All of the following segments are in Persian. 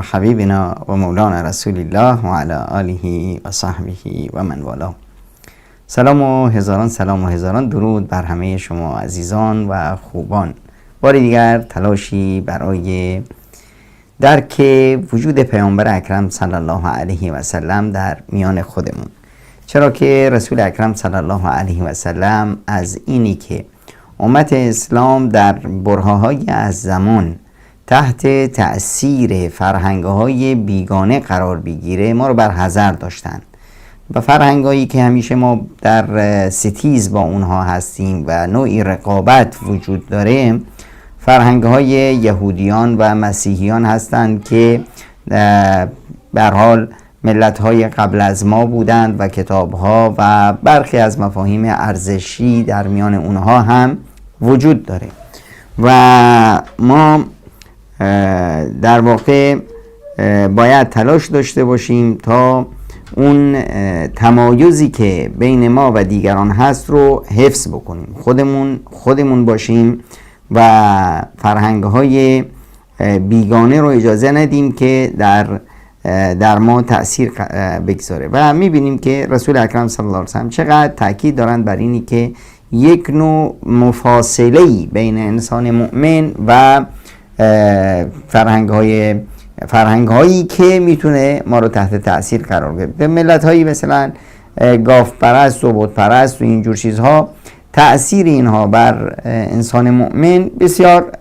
حبیبنا و مولانا رسول الله و علی آله و صحبه و من والاه. سلام و هزاران سلام و هزاران درود بر همه شما عزیزان و خوبان. بار دیگر تلاشی برای درک وجود پیامبر اکرم صلی الله علیه و سلم در میان خودمون، چرا که رسول اکرم صلی الله علیه و سلم از اینی که امت اسلام در برهه‌های از زمان تحت تأثیر فرهنگ‌های بیگانه قرار بگیره ما رو بر حذر داشتن و فرهنگ‌هایی که همیشه ما در ستیز با اونها هستیم و نوعی رقابت وجود داره، فرهنگ‌های یهودیان و مسیحیان هستند که به هر حال ملت‌های قبل از ما بودند و کتاب‌ها و برخی از مفاهیم ارزشی در میان اونها هم وجود داره و ما در واقع باید تلاش داشته باشیم تا اون تمایزی که بین ما و دیگران هست رو حفظ بکنیم، خودمون باشیم و فرهنگ‌های بیگانه رو اجازه ندیم که در ما تأثیر بگذاره. و می‌بینیم که رسول اکرم صلی الله علیه و سلم چقدر تاکید دارند بر اینی که یک نوع مفاصله‌ای بین انسان مؤمن و فرهنگ‌هایی که میتونه ما رو تحت تأثیر قرار بده. به ملت‌هایی مثلا گاو پرست و بت پرست و اینجور چیزها، تأثیر اینها بر انسان مؤمن بسیار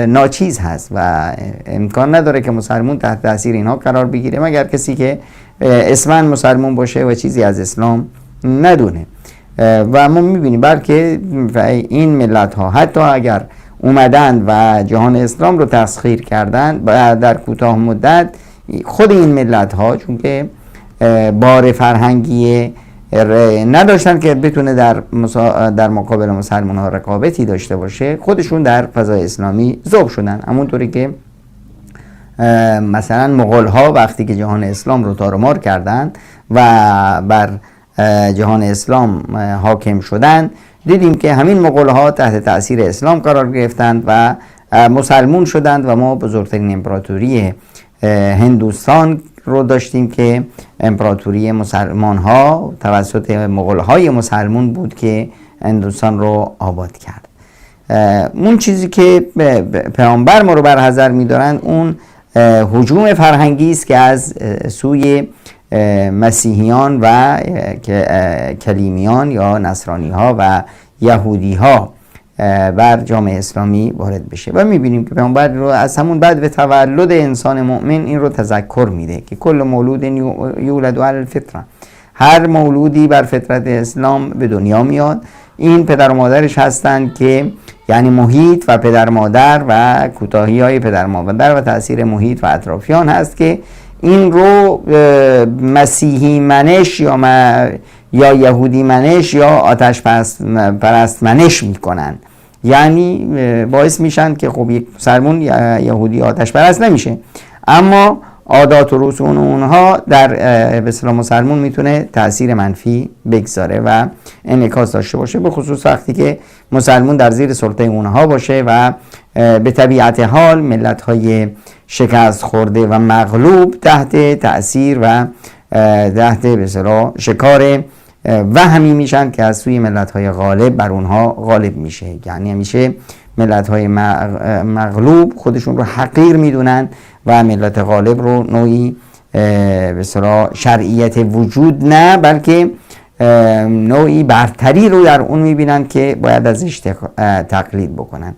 ناچیز هست و امکان نداره که مسلمون تحت تأثیر اینها قرار بگیره، مگر کسی که اسماً مسلمون باشه و چیزی از اسلام ندونه. و ما میبینیم بلکه این ملت‌ها حتی اگر اومدن و جهان اسلام رو تسخیر کردن و در کوتاه مدت، خود این ملت ها چون که بار فرهنگی نداشتن که بتونه در مقابل مسلمان ها رقابتی داشته باشه، خودشون در فضای اسلامی ذوب شدن. همونطوری که مثلا مغول ها وقتی که جهان اسلام رو تارمار کردن و بر جهان اسلام حاکم شدن، دیدیم که همین مغول ها تحت تأثیر اسلام قرار گرفتند و مسلمون شدند و ما بزرگترین امپراتوری هندوستان رو داشتیم که امپراتوری مسلمان ها توسط مغول های مسلمون بود که هندوستان رو آباد کرد. اون چیزی که پیامبر ما رو بر حذر می‌دارند اون هجوم فرهنگی است که از سوی مسیحیان و کلیمیان یا نصرانی ها و یهودی ها بر جامعه اسلامی وارد بشه. و میبینیم که پیامبر رو از همون بعد به تولد انسان مؤمن این رو تذکر میده که کل مولود یولد علی الفطره، هر مولودی بر فطرت اسلام به دنیا میاد. این پدر و مادرش هستند که یعنی محیط و پدر مادر و کوتاهی های پدر مادر و تاثیر محیط و اطرافیان هست که این رو مسیحی منش یا یهودی منش یا آتش پرست منش میکنن، یعنی باعث میشن که خب یک مسلمون یهودی آتش پرست نمیشه، اما عادات و رسوم اونها در به اصطلاح مسلمون میتونه تاثیر منفی بگذاره و انعکاس داشته باشه، به خصوص وقتی که مسلمون در زیر سلطه اونها باشه و به طبیعت حال ملت‌های شکست خورده و مغلوب تحت تأثیر و تحت به اصطلاح شکار وهمی میشن که از سوی ملت‌های غالب بر اونها غالب میشه. یعنی همیشه ملت‌های مغلوب خودشون رو حقیر میدونن و ملت غالب رو نوعی به اصطلاح شرعیت وجود نه، بلکه نوعی برتری رو در اون میبینن که باید ازش تقلید بکنن.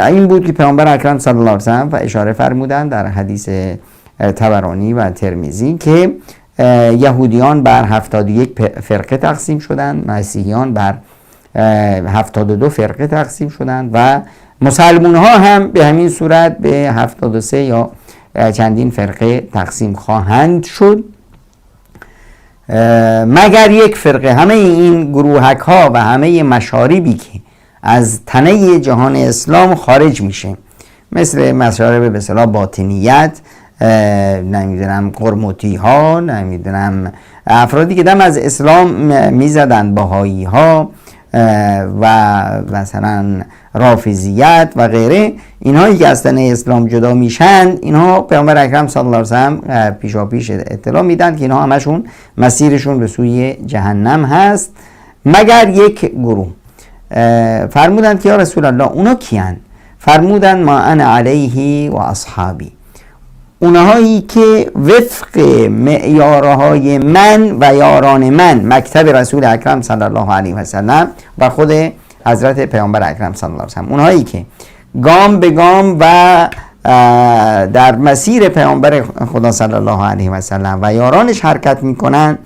این بود که پیامبر اکرم صلی الله علیه و سلم و اشاره فرمودن در حدیث طبرانی و ترمذی که یهودیان بر 71 فرقه تقسیم شدند، مسیحیان بر 72 فرقه تقسیم شدند و مسلمون ها هم به همین صورت به 73 یا چندین فرقه تقسیم خواهند شد، مگر یک فرقه. همه این گروهک ها و همه مشاربی که از تنه جهان اسلام خارج میشه، مثل مشارب به اصطلاح باطنیت، نمیدونم قرمطی ها، نمیدونم افرادی که دم از اسلام میزدن، بهایی ها، و مثلا رافضیت و غیره، اینهایی که از تنه اسلام جدا میشن، اینها پیامبر اکرم صلی الله علیه و سلم پیشا پیش اطلاع میدن که اینها همشون مسیرشون به سوی جهنم هست مگر یک گروه. فرمودند که یا رسول الله اونا کیان؟ فرمودند ما انا علیه و اصحابی، اونهایی که وفق معیارهای من و یاران من، مکتب رسول اکرم صلی الله علیه و سلم و خود حضرت پیامبر اکرم صلی الله علیه و سلم، اونهایی که گام به گام و در مسیر پیامبر خدا صلی الله علیه و سلم و یارانش حرکت میکنن،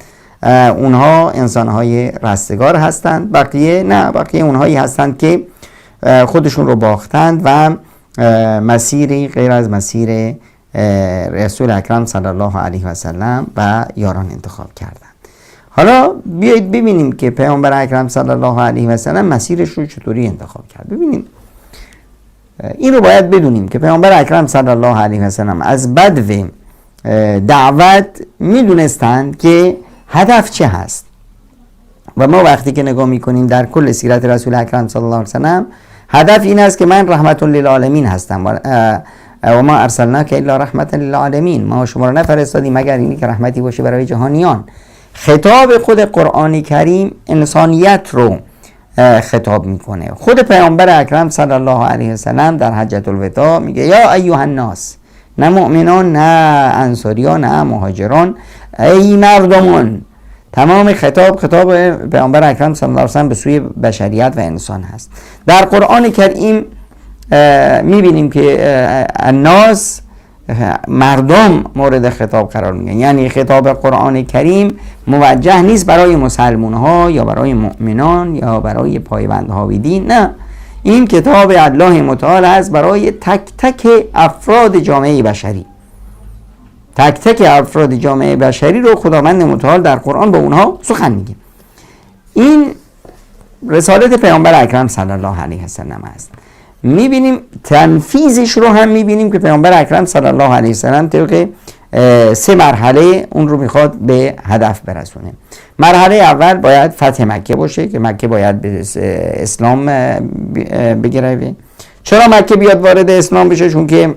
اونها انسانهای رستگار هستند. بقیه نه، بقیه اونهایی هستند که خودشون رو باختند و مسیری غیر از مسیر رسول اکرم صلی الله علیه و سلم و یاران انتخاب کردند. حالا بیایید ببینیم که پیامبر اکرم صلی الله علیه و سلم مسیرش رو چطوری انتخاب کرد. ببینیم این رو باید بدونیم که پیامبر اکرم صلی الله علیه و سلم از بدو دعوت میدونستند که هدف چه هست. و ما وقتی که نگاه میکنیم در کل سیرت رسول اکرم صلی الله علیه و سلم، هدف این است که من رحمت للعالمین هستم و ما ارسلناک الا رحمت للعالمین، ما شما رو نفرستادیم مگر اینی که رحمتی باشه برای جهانیان. خطاب خود قرآن کریم انسانیت رو خطاب میکنه. خود پیامبر اکرم صلی الله علیه و سلم در حجة الوداع میگه یا ایها الناس، نه مؤمنان، نه انصاریان، نه مهاجران، ای مردمان. تمام خطاب پیامبر اکرم صلی الله علیه و سلم به سوی بشریت و انسان هست. در قرآن کریم میبینیم که الناس، مردم مورد خطاب قرار میگیرن. یعنی خطاب قرآن کریم موجه نیست برای مسلمان ها یا برای مؤمنان یا برای پایبندها به دین، نه، این کتاب الله متعال است برای تک تک افراد جامعه بشری. تک تک افراد جامعه بشری رو خداوند متعال در قرآن با اونها سخن میگه. این رسالت پیامبر اکرم صلی الله علیه و سلم است. میبینیم تنفیذش رو هم میبینیم که پیامبر اکرم صلی الله علیه و سلم طبق سه مرحله اون رو میخواد به هدف برسونه. مرحله اول باید فتح مکه باشه که مکه باید به اسلام بگیره. چرا مکه بیاد وارد اسلام بشه؟ چون که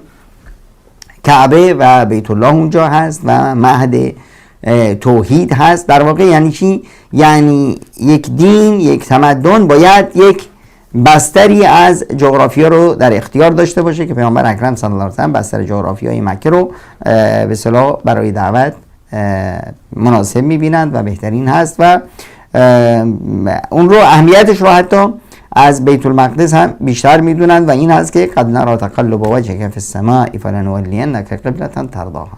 کعبه و بیت الله اونجا هست و مهد توحید هست. در واقع یعنی چی؟ یعنی یک دین، یک تمدن باید یک بستری از جغرافیا رو در اختیار داشته باشه که پیامبر اکرم صلی الله علیه و سلم بستر جغرافیای مکه رو به اصطلاح برای دعوت مناسب می‌بینند و بهترین هست و اون رو اهمیتش رو حتی از بیت المقدس هم بیشتر میدونند و این هست که قد نرا تقلب وجهک فی السماء فلنولینک قبلة ترضاها.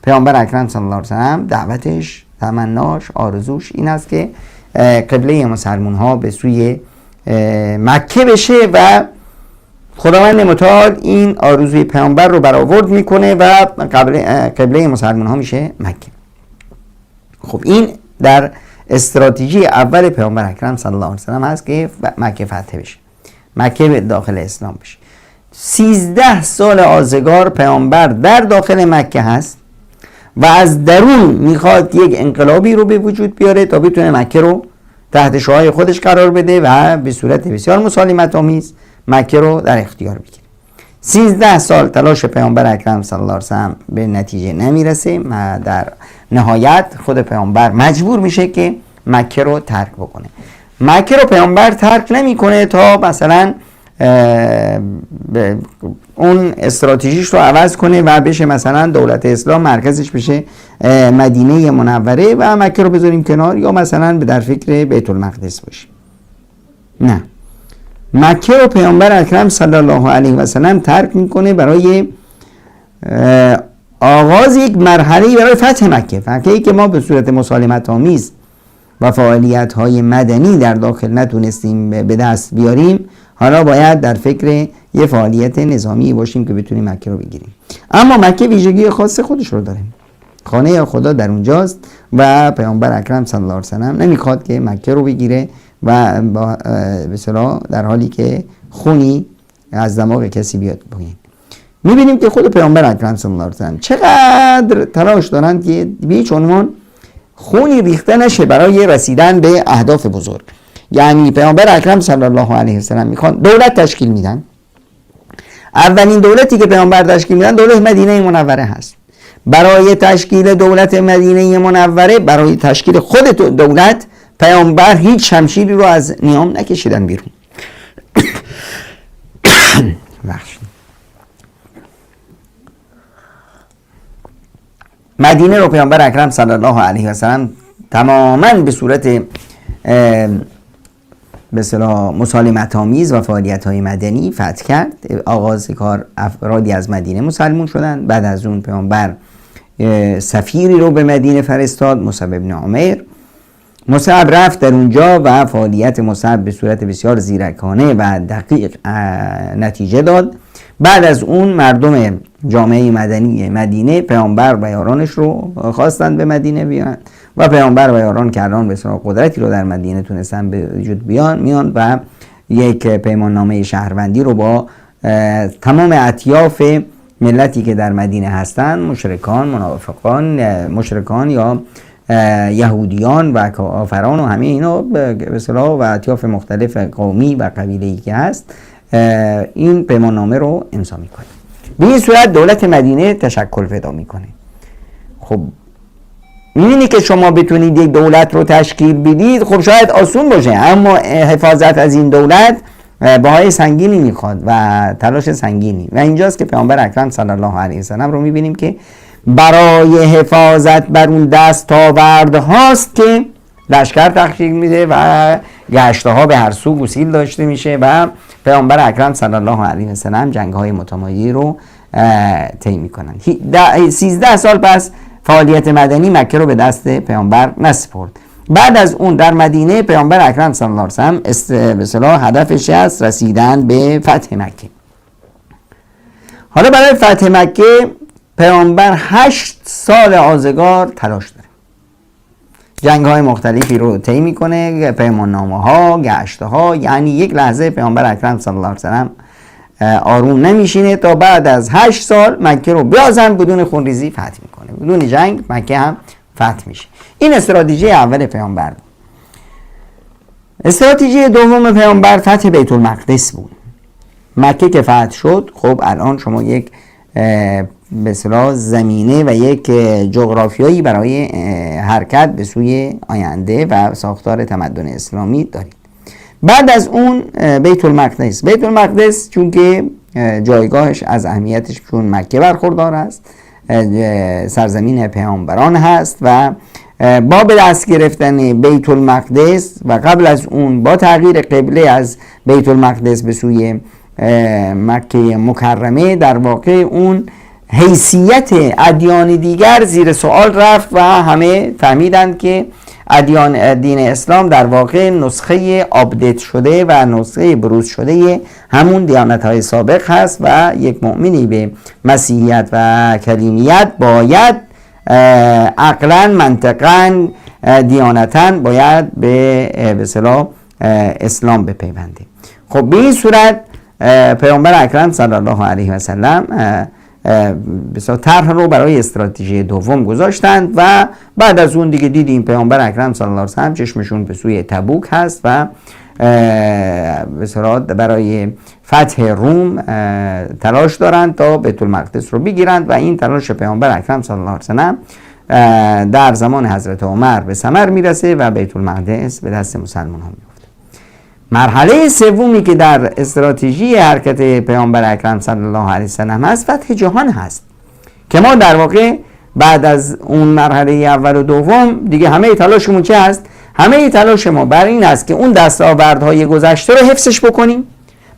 پیامبر اکرم صلی الله علیه و سلم دعوتش، تمناش، آرزوش این است که قبله مسلمان ها به سوی مکه بشه و خداوند متعال این آرزوی پیامبر رو برآورد میکنه و قبله مسلمان ها میشه مکه. خب این در استراتژی اول پیامبر اکرم صلی الله علیه و سلم هست که مکه فتح بشه، مکه به داخل اسلام بشه. 13 سال آزگار پیامبر در داخل مکه هست و از درون میخواد یک انقلابی رو به وجود بیاره تا بتونه مکه رو تحت شعاع خودش قرار بده و به صورت بسیار مسالمت آمیز مکه رو در اختیار بگیره. 13 سال تلاش پیامبر اکرم صلی الله علیه و سلم به نتیجه نمیرسه و در نهایت خود پیامبر مجبور میشه که مکه رو ترک بکنه. مکه رو پیامبر ترک نمیکنه تا مثلا اون استراتژیش رو عوض کنه و بشه مثلا دولت اسلام مرکزش بشه مدینه منوره و مکه رو بذاریم کنار یا مثلا در فکر بیت المقدس باشیم. نه، مکه رو پیامبر اکرم صلی الله علیه و سلم ترک میکنه برای آغاز یک مرحله برای فتح مکه، فتحی که ما به صورت مسالمت آمیز و فعالیت های مدنی در داخل نتونستیم به دست بیاریم. حالا باید در فکر یه فعالیت نظامی باشیم که بتونیم مکه رو بگیریم. اما مکه ویژگی خاص خودش رو داره، خانه خدا در اونجاست و پیامبر اکرم صلی الله علیه و سلم نمیخواد که مکه رو بگیره و به اصطلاح در حالی که خونی از دماغ کسی بیاد پایین. میبینیم که خود پیامبر اکرم صلی الله علیه و سلم چقدر تلاش دارند که به هیچ عنوان خونی ریخته نشه برای رسیدن به اهداف بزرگ. یعنی پیامبر اکرم صلی الله علیه و سلم میخوان دولت تشکیل میدن. اولین دولتی که پیامبر تشکیل میدن دولت مدینه منوره هست. برای تشکیل دولت مدینه منوره، برای تشکیل خود دولت، پیامبر هیچ شمشیری رو از نیام نکشیدن بیرون. مدینه رو پیامبر اکرم صلی الله علیه و سلم تماما به صورت به اصطلاح مسالمت آمیز و فعالیت های مدنی فتح کرد. آغاز کار افرادی از مدینه مسلمون شدند. بعد از اون پیامبر سفیری رو به مدینه فرستاد، مصعب بن عمیر. مصعب رفت در اونجا و فعالیت مصعب به صورت بسیار زیرکانه و دقیق نتیجه داد. بعد از اون مردم جامعه مدنی مدینه پیامبر و یارانش رو خواستند به مدینه بیان و پیامبر و یاران که الان به قدرتی رو در مدینه تونستن به وجود بیان، میان و یک پیمان نامه شهروندی رو با تمام اطیاف ملتی که در مدینه هستند، مشرکان، منافقان، مشرکان یا یهودیان و کافران و همه اینا به اصطلاح و اطیاف مختلف قومی و قبیله‌ای که هست، این پیمان نامه رو امضا میکنه. به این صورت دولت مدینه تشکل پیدا میکنه. خب میبینی که شما بتونید یک دولت رو تشکیل بدید، خب شاید آسون باشه، اما حفاظت از این دولت بهای سنگینی میخواد و تلاش سنگینی. و اینجاست که پیامبر اکرم صلی الله علیه و سلم رو میبینیم که برای حفاظت بر اون دستاورد هاست که لشکر تشکیل میده و گشتها به هر سو گسیل داشته میشه و پیامبر اکرم صلی الله علیه و سلم جنگ های متمایزی رو طی میکنن. 13 سال پس فعالیت مدنی مکه رو به دست پیامبر نسپرد. بعد از اون در مدینه پیامبر اکرم صلی الله علیه و سلم به اصطلاح هدفش است رسیدن به فتح مکه. حالا برای فتح مکه پیامبر 8 سال آزگار تلاش داره. جنگ های مختلفی رو طی میکنه، پیمان نامه ها، گشت ها، یعنی یک لحظه پیامبر اکرم صلی الله علیه و سلم آروم نمیشینه تا بعد از 8 سال مکه رو بیازن بدون خونریزی فتح میکنه، بدون جنگ مکه هم فتح میشه. این استراتژی اول پیامبر بود. استراتژی دوم پیامبر فتح بیت المقدس بود. مکه که فتح شد، خب الان شما یک به اصطلاح زمینه و یک جغرافیایی برای حرکت به سوی آینده و ساختار تمدن اسلامی دارید. بعد از اون بیت المقدس. بیت المقدس چون که جایگاهش از اهمیتش چون مکه برخوردار است، سرزمین پیامبران هست و با به دست گرفتن بیت المقدس و قبل از اون با تغییر قبله از بیت المقدس به سوی مکه مکرمه، در واقع اون حیثیت ادیان دیگر زیر سوال رفت و همه فهمیدند که ادیان دین اسلام در واقع نسخه update شده و نسخه بروز شده همون دیانت‌های سابق هست و یک مؤمنی به مسیحیت و کلیمیت باید عقلاً، منطقاً، دیانتاً باید به اصطلاح اسلام بپیونده. خب به این صورت پیامبر اکرم صلی الله علیه و سلم بسیار طرح رو برای استراتژی دوم گذاشتند و بعد از اون دیگه دیدیم پیامبر اکرم صلی الله علیه و سلم چشمشون به سوی تبوک هست و بسیار برای فتح روم تلاش دارند تا بیت المقدس رو بگیرند و این تلاش پیامبر اکرم صلی الله علیه و سلم در زمان حضرت عمر به ثمر میرسه و بیت المقدس به دست مسلمان ها میفته. مرحله سومی که در استراتژی حرکت پیامبر اکرم صلی الله علیه و سلم هست، فتح جهان هست که ما در واقع بعد از اون مرحله اول و دوم دیگه همه تلاشمون چه هست؟ همه تلاش ما بر این است که اون دستاوردهای گذشته رو حفظش بکنیم،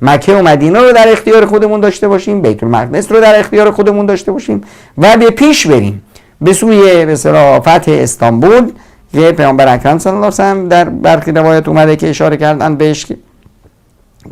مکه و مدینه رو در اختیار خودمون داشته باشیم، بیت المقدس رو در اختیار خودمون داشته باشیم و به پیش بریم به سوی به اصطلاح فتح استانبول که پیامبر اکرم صلی الله علیه و سلم در برخی روایات اومده که اشاره کردن بهش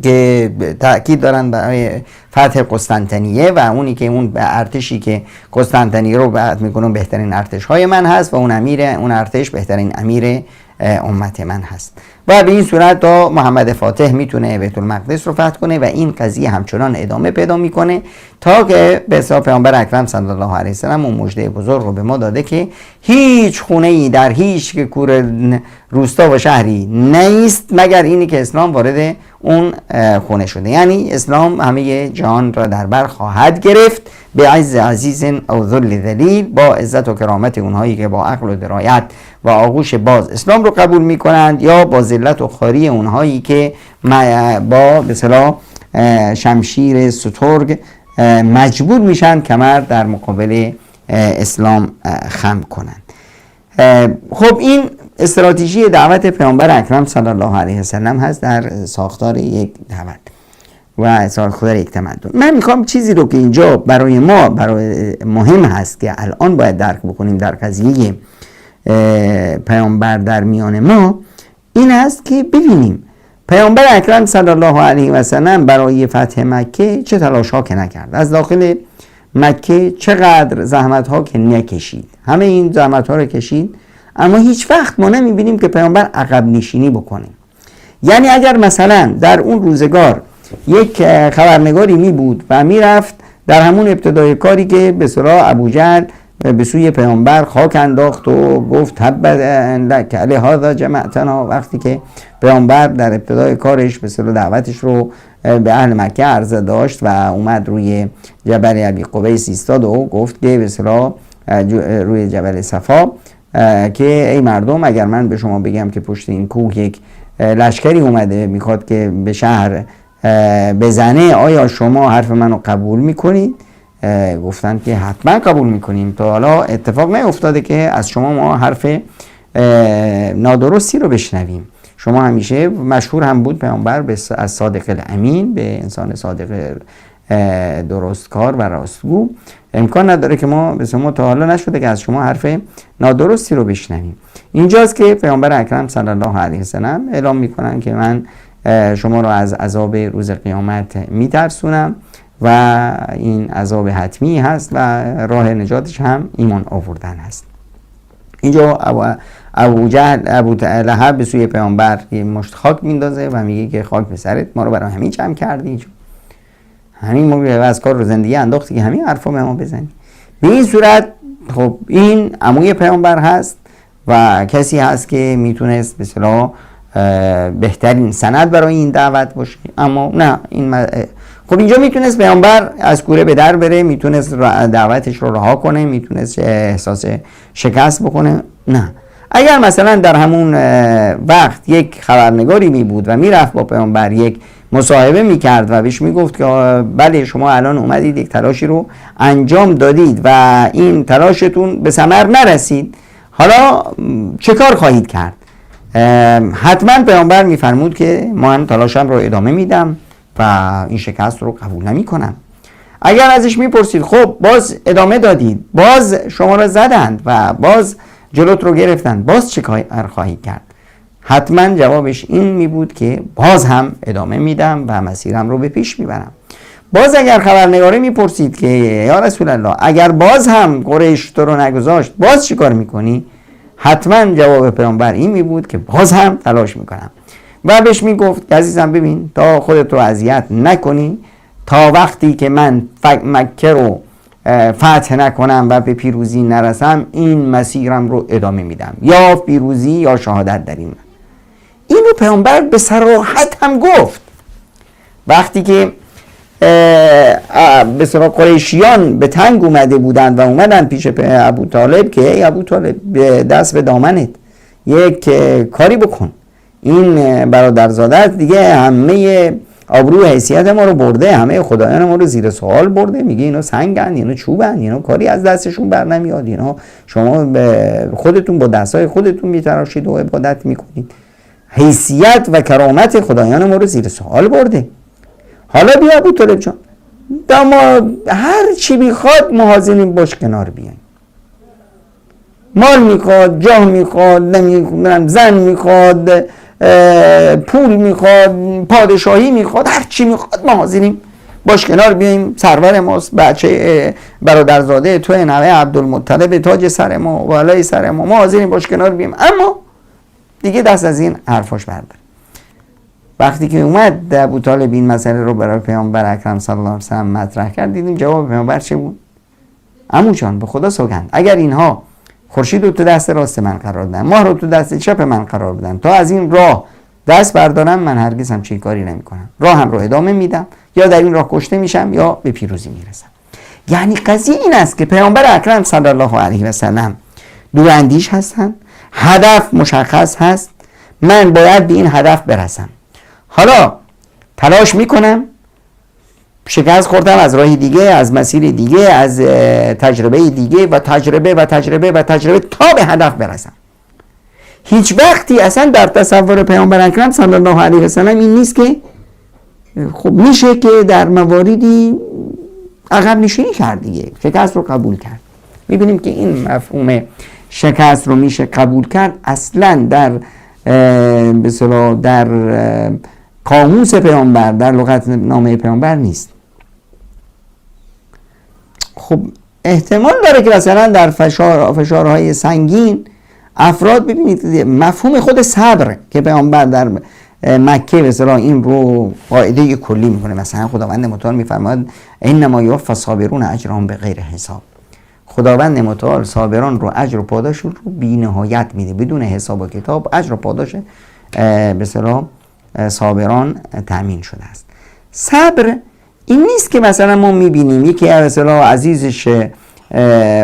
که تأکید دارن برای فتح قسطنطنیه و اونی که اون ارتشی که قسطنطنیه رو فتح میکنه بهترین ارتش های من هست و اون امیر اون ارتش بهترین امیر امت من هست. و به این صورت تا محمد فاتح میتونه بیت المقدس رو فتح کنه و این قضیه همچنان ادامه پیدا میکنه تا که به حساب پیامبر اکرم صلی الله علیه و سلم اون مژده بزرگ رو به ما داده که هیچ خونه ای در هیچ کوره روستا و شهری نیست مگر اینی که اسلام وارد اون خونه شده. یعنی اسلام همه جهان را در بر خواهد گرفت به عز عزیز او ذل ذلیل، با عزت و کرامت اونهایی که با عقل و درایت و آغوش باز اسلام رو قبول میکنند، یا با ذلت و خواری اونهایی که با به اصطلاح شمشیر سترگ مجبور میشن کمر در مقابل اسلام خم کنند. خب این استراتژی دعوت پیامبر اکرم صلی الله علیه و سلم هست در ساختار یک دعوت و ساختار یک تمدن. من میخوام چیزی رو که اینجا برای ما برای مهم هست که الان باید درک بکنیم در قضیه پیامبر در میان ما، این هست که ببینیم پیامبر اکرم صلی الله علیه و سلم برای فتح مکه چه تلاش ها که نکرد، از داخل مکه چقدر زحمت ها که نکشید، همه این زحمت ها رو کشید، اما هیچ وقت ما نمیبینیم که پیامبر عقب نشینی بکنه. یعنی اگر مثلا در اون روزگار یک خبرنگاری می بود و میرفت در همون ابتدای کاری که به اصطلاح ابوجهل به سوی پیامبر خاک انداخت و گفت تبت لک لهذا جمعتنا، وقتی که پیامبر در ابتدای کارش به اصطلاح دعوتش رو به اهل مکه عرضه داشت و اومد روی جبل ابی قبیس ایستاد و گفت که به اصطلاح روی جبل صفا که ای مردم، اگر من به شما بگم که پشت این کوه یک لشکری اومده میخواد که به شهر بزنه، آیا شما حرف منو قبول میکنید؟ گفتن که حتما قبول میکنیم، تا حالا اتفاق نیفتاده که از شما ما حرف نادرستی رو بشنویم. شما همیشه مشهور هم بود پیامبر از صادق الامین، به انسان صادق درستکار و راستگو. امکان نداره که ما به شما تا حالا نشده که از شما حرف نادرستی رو بشنویم. اینجاست که پیامبر اکرم صلی الله علیه و سلم اعلام میکنن که من شما رو از عذاب روز قیامت میترسونم و این عذاب حتمی هست و راه نجاتش هم ایمان آوردن هست. اینجا ابو جهل، ابو لهب به سوی پیامبر یه مشت خاک میندازه و میگه که خاک به سرت، ما رو برای همین جمع کردی، همین ما از کار رو زندگی انداختی که همین حرفا به ما بزنی. به این صورت خب این عموی پیامبر هست و کسی هست که میتونست به اصطلاح بهترین سند برای این دعوت باشه، اما نه این خب اینجا میتونست پیامبر از کوره به در بره، میتونست دعوتش رو رها کنه، میتونست احساس شکست بکنه. نه، اگر مثلا در همون وقت یک خبرنگاری می بود و میرفت با پیامبر یک مصاحبه میکرد و بهش میگفت که بله شما الان اومدید یک تلاشی رو انجام دادید و این تلاشتون به ثمر نرسید، حالا چه کار خواهید کرد؟ حتما پیامبر میفرمود که من تلاشم رو ادامه میدم و این شکست رو قبول نمی کنم. اگر ازش میپرسید خب باز ادامه دادید، باز شما رو زدند و باز جلوت رو گرفتند، باز چه کار خواهید کرد؟ حتما جوابش این می بود که باز هم ادامه میدم و مسیرم رو به پیش میبرم. باز اگر خبرنگاره میپرسید که یا رسول الله اگر باز هم قریش تو رو نگذاشت باز چی کار میکنی؟ حتما جواب پیامبر این می بود که باز هم تلاش میکنم. و بهش میگفت عزیزم ببین، تا خودت رو اذیت نکنی، تا وقتی که من مکه رو فتح نکنم و به پیروزی نرسم، این مسیرم رو ادامه میدم، یا پیروزی یا شهادت در این. اینو پیامبر به صراحت هم گفت. وقتی که به صراحت قریشیان به تنگ اومده بودند و اومدن پیش ابو طالب که ای ابو طالب دست به دامنت، یک کاری بکن، این برادرزادت دیگه همه آبرو حیثیت ما رو برده، همه خدایان ما رو زیر سوال برده، میگه اینا سنگن، اینا چوبن، اینا کاری از دستشون بر نمیاد، اینا شما به خودتون با دستای خودتون میتراشید و عبادت میکنید، حیثیت و کرامت خدایان ما رو زیر سوال برده. حالا بیا ابو طالب جان، ما هر چی میخواد ما حاضریم باش کنار بیایم، مال میخواد، جاه میخواد، نمیدونم زن میخواد، پول میخواد، پادشاهی میخواد، هر چی میخواد ما حاضریم باش کنار بیایم، سرور ماست، بچه برادرزاده تو، نوه عبدالمطلب، تاج سر ما، والای سر ما، ما حاضریم باش کنار بیایم، اما دیگه دست از این حرفاش برداره. وقتی که اومد ابو طالب این مسئله رو برای پیامبر اکرم صلی الله علیه و سلم مطرح کرد، دیدیم جواب پیامبر چه بود؟ عمو جان به خدا سوگند اگر اینها خورشید رو تو دست راست من قرار بدن، ماه رو تو دست چپ من قرار بدن، تا از این راه دست بردارم، من هرگز همچین کاری نمی‌کنم. راهم رو ادامه میدم، یا در این راه کشته میشم یا به پیروزی میرسم. یعنی قضیه این است که پیامبر اکرم صلی الله علیه و سلم دوراندیش هستند، هدف مشخص هست، من باید به این هدف برسم. حالا تلاش میکنم، شکست خوردم، از راه دیگه، از مسیر دیگه، از تجربه دیگه و تجربه و تجربه و تجربه تا به هدف برسم. هیچ وقتی اصلا در تصور پیامبر اکرم صلی الله علیه و سلم این نیست که خب میشه که در مواردی عقب نشینی کرد دیگه، شکست رو قبول کرد. میبینیم که این مفهوم شکست رو میشه قبول کرد اصلا در به اصطلاح در قاموس پیامبر، در لغت نامه پیامبر نیست. خب احتمال داره که مثلا در فشارهای سنگین افراد، ببینید مفهوم خود صبر که پیامبر در مکه به اصطلاح این رو قاعده کلی میکنه، مثلا خداوند متعال میفرماید انما یوفی الصابرون اجرهم بغیر حساب. خداوند متعال صابران رو اجر و پاداششون رو بی نهایت میده، بدون حساب و کتاب اجر و پاداش به اصطلاح صابران تامین شده است. صبر این نیست که مثلا ما میبینیم یکی به اصطلاح عزیزش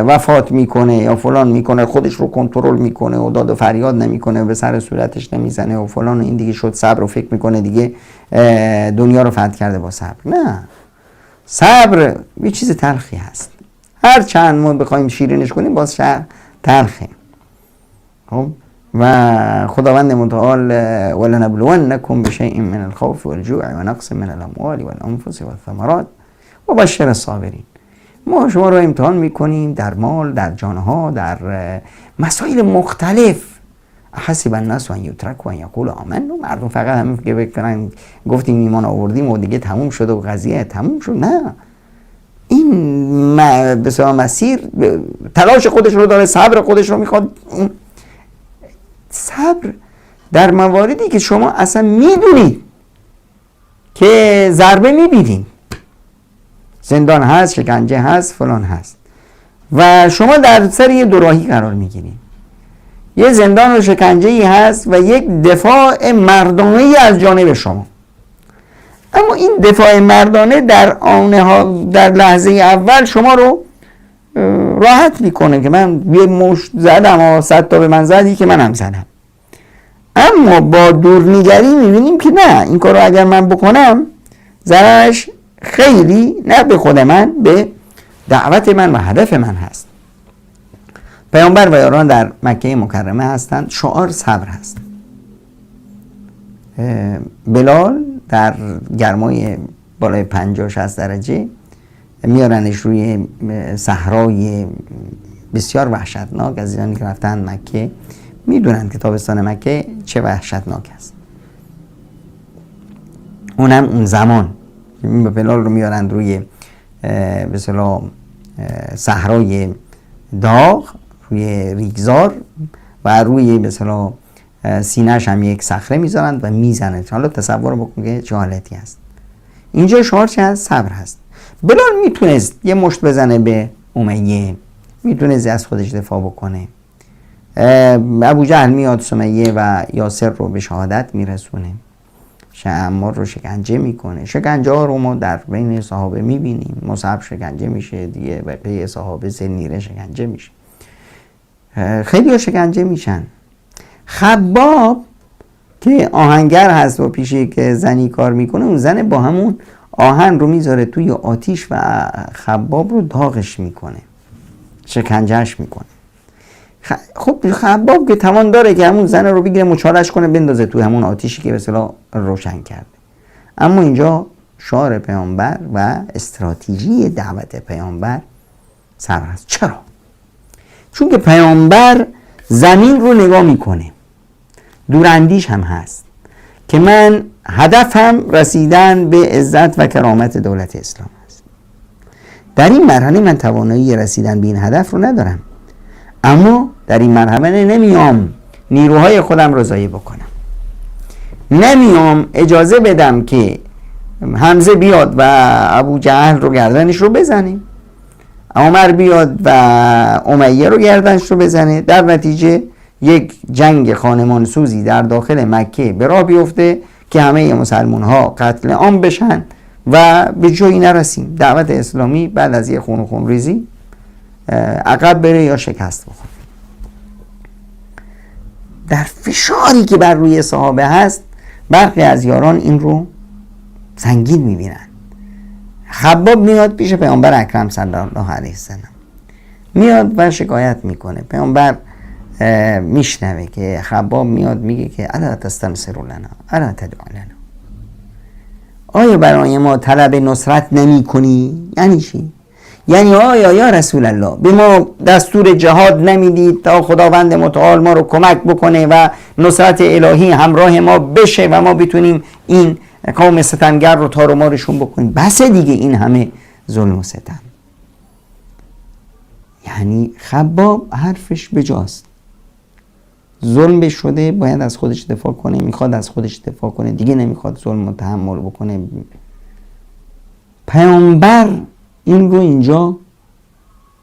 وفات میکنه یا فلان میکنه، خودش رو کنترل میکنه و داد و فریاد نمیکنه و به سر صورتش نمیزنه و فلان و این دیگه شد صبر و فکر میکنه دیگه دنیا رو فتح کرده با صبر. نه، صبر یه چیز تلخی هست، هر چند ما بخوایم شیرینش کنیم باز تلخه. خب و خداوند متعال ولنبلونکم بشیء من الخوف والجوع ونقص من الاموال والانفس والثمرات وبشر الصابرین. ما شما رو امتحان میکنیم در مال، در جانها، در مسائل مختلف. حسب الناس ان یترکوا ان یقولوا آمنا. مردم فقط همین که بکنن گفتیم ایمان آوردیم و دیگه تموم شد و قضیه تموم شد. نه، این به مسیر تلاش خودش رو داره، صبر خودش رو میخواد. صبر در مواردی که شما اصلا میدونید که ضربه میبینید، زندان هست، شکنجه هست، فلان هست، و شما در سر یه دوراهی قرار میگیرید. یه زندان و شکنجه هست و یک دفاع مردانه از جانب شما. اما این دفاع مردانه در آنها در لحظه اول شما رو راحت میکنه که من یه مشت زدم و 100 تا به من زدی که من هم زدم. اما با دورنگری میبینیم که نه، این کار رو اگر من بکنم ضررش خیلی نه به خود من، به دعوت من و هدف من هست. پیامبر و یاران در مکه مکرمه هستند، شعار صبر هست. بلال در گرمای بالای 50-60 درجه میارنش روی صحرای بسیار وحشتناک. از ایرانی که رفتن مکه میدونن که تابستان مکه چه وحشتناک است. اونم اون زمان بلال رو میارن روی به اصطلاح صحرای داغ، روی ریگزار، و روی به اصطلاح سینه‌اش هم یک صخره میذارند و میزنه. حالا تصور بکن که چه حالتی هست. اینجا شعار چه هست؟ صبر هست. بلال میتونست یه مشت بزنه به امیه، میتونست از خودش دفاع بکنه. ابو جهل میاد سمیه و یاسر رو به شهادت میرسونه، عمار رو شکنجه میکنه. شکنجه ها رو ما در بین صحابه میبینیم. مصعب شکنجه میشه دیگه، بقیه صحابه زنیره شکنجه میشه، خیلی ها شکنجه میشن. خباب که آهنگر هست و پیشی که زنی کار میکنه، اون زن با همون آهن رو میذاره توی آتیش و خباب رو داغش میکنه، شکنجهش میکنه. خب خباب که توان داره که همون زن رو بگیره مچالش کنه بندازه توی همون آتیشی که به اصطلاح روشن کرده. اما اینجا شعار پیامبر و استراتژی دعوت پیامبر سر هست. چرا؟ چون که پیامبر زمین رو نگاه میکنه، دوراندیش هم هست که من هدفم رسیدن به عزت و کرامت دولت اسلام است. در این مرحله من توانایی رسیدن به این هدف رو ندارم، اما در این مرحله نمیام نیروهای خودم رو ضایع بکنم، نمیام اجازه بدم که حمزه بیاد و ابو جهل رو گردنش رو بزنه، عمر بیاد و امیه رو گردنش رو بزنه، در نتیجه یک جنگ خانمانسوزی در داخل مکه به راه بیفته که همه مسلمان ها قتل عام بشن و به جایی نرسیم، دعوت اسلامی بعد از یه خون و خونریزی عقب بره یا شکست بخوره. در فشاری که بر روی صحابه هست، برخی از یاران این رو سنگین میبینن. خباب میاد پیش پیامبر اکرم صلی الله علیه وسلم، میاد و شکایت میکنه. پیامبر میشنوه که خباب میاد میگه که الا تستنصروا لنا الا تدعوا لنا، آیا برای ما طلب نصرت نمی کنی؟ یعنی چی؟ یعنی آیا یا رسول الله به ما دستور جهاد نمیدید تا خداوند متعال ما رو کمک بکنه و نصرت الهی همراه ما بشه و ما بتونیم این قوم ستمگر رو تار و مارشون بکنیم؟ بس دیگه این همه ظلم و ستم. یعنی خباب حرفش بجاست، ظلم شده، باید از خودش دفاع کنه، میخواد از خودش دفاع کنه دیگه، نمیخواد ظلم رو تحمل بکنه. پیامبر این رو اینجا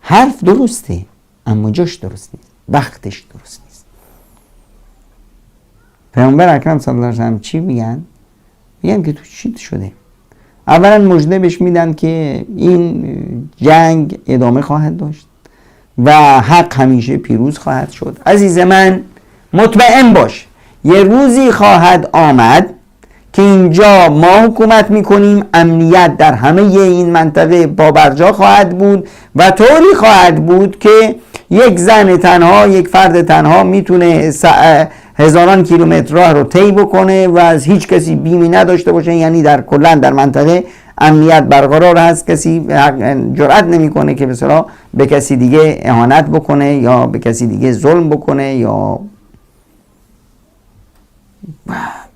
حرف درسته اما جاش درست نیست، وقتش درست نیست. پیامبر اکرم صلی الله علیه و سلم چی میگن؟ میگن که تو چی شده؟ اولا مژده بهش میدن که این جنگ ادامه خواهد داشت و حق همیشه پیروز خواهد شد. عزیز من مطمئن باش یه روزی خواهد آمد که اینجا ما حکومت میکنیم، امنیت در همه این منطقه پابرجا خواهد بود و طوری خواهد بود که یک زن تنها، یک فرد تنها میتونه هزاران کیلومتر راه رو طی بکنه و از هیچ کسی بیمی نداشته باشه. یعنی در کلا در منطقه امنیت برقرار هست، کسی جرأت نمیکنه که مثلا به کسی دیگه اهانت بکنه یا به کسی دیگه ظلم بکنه. یا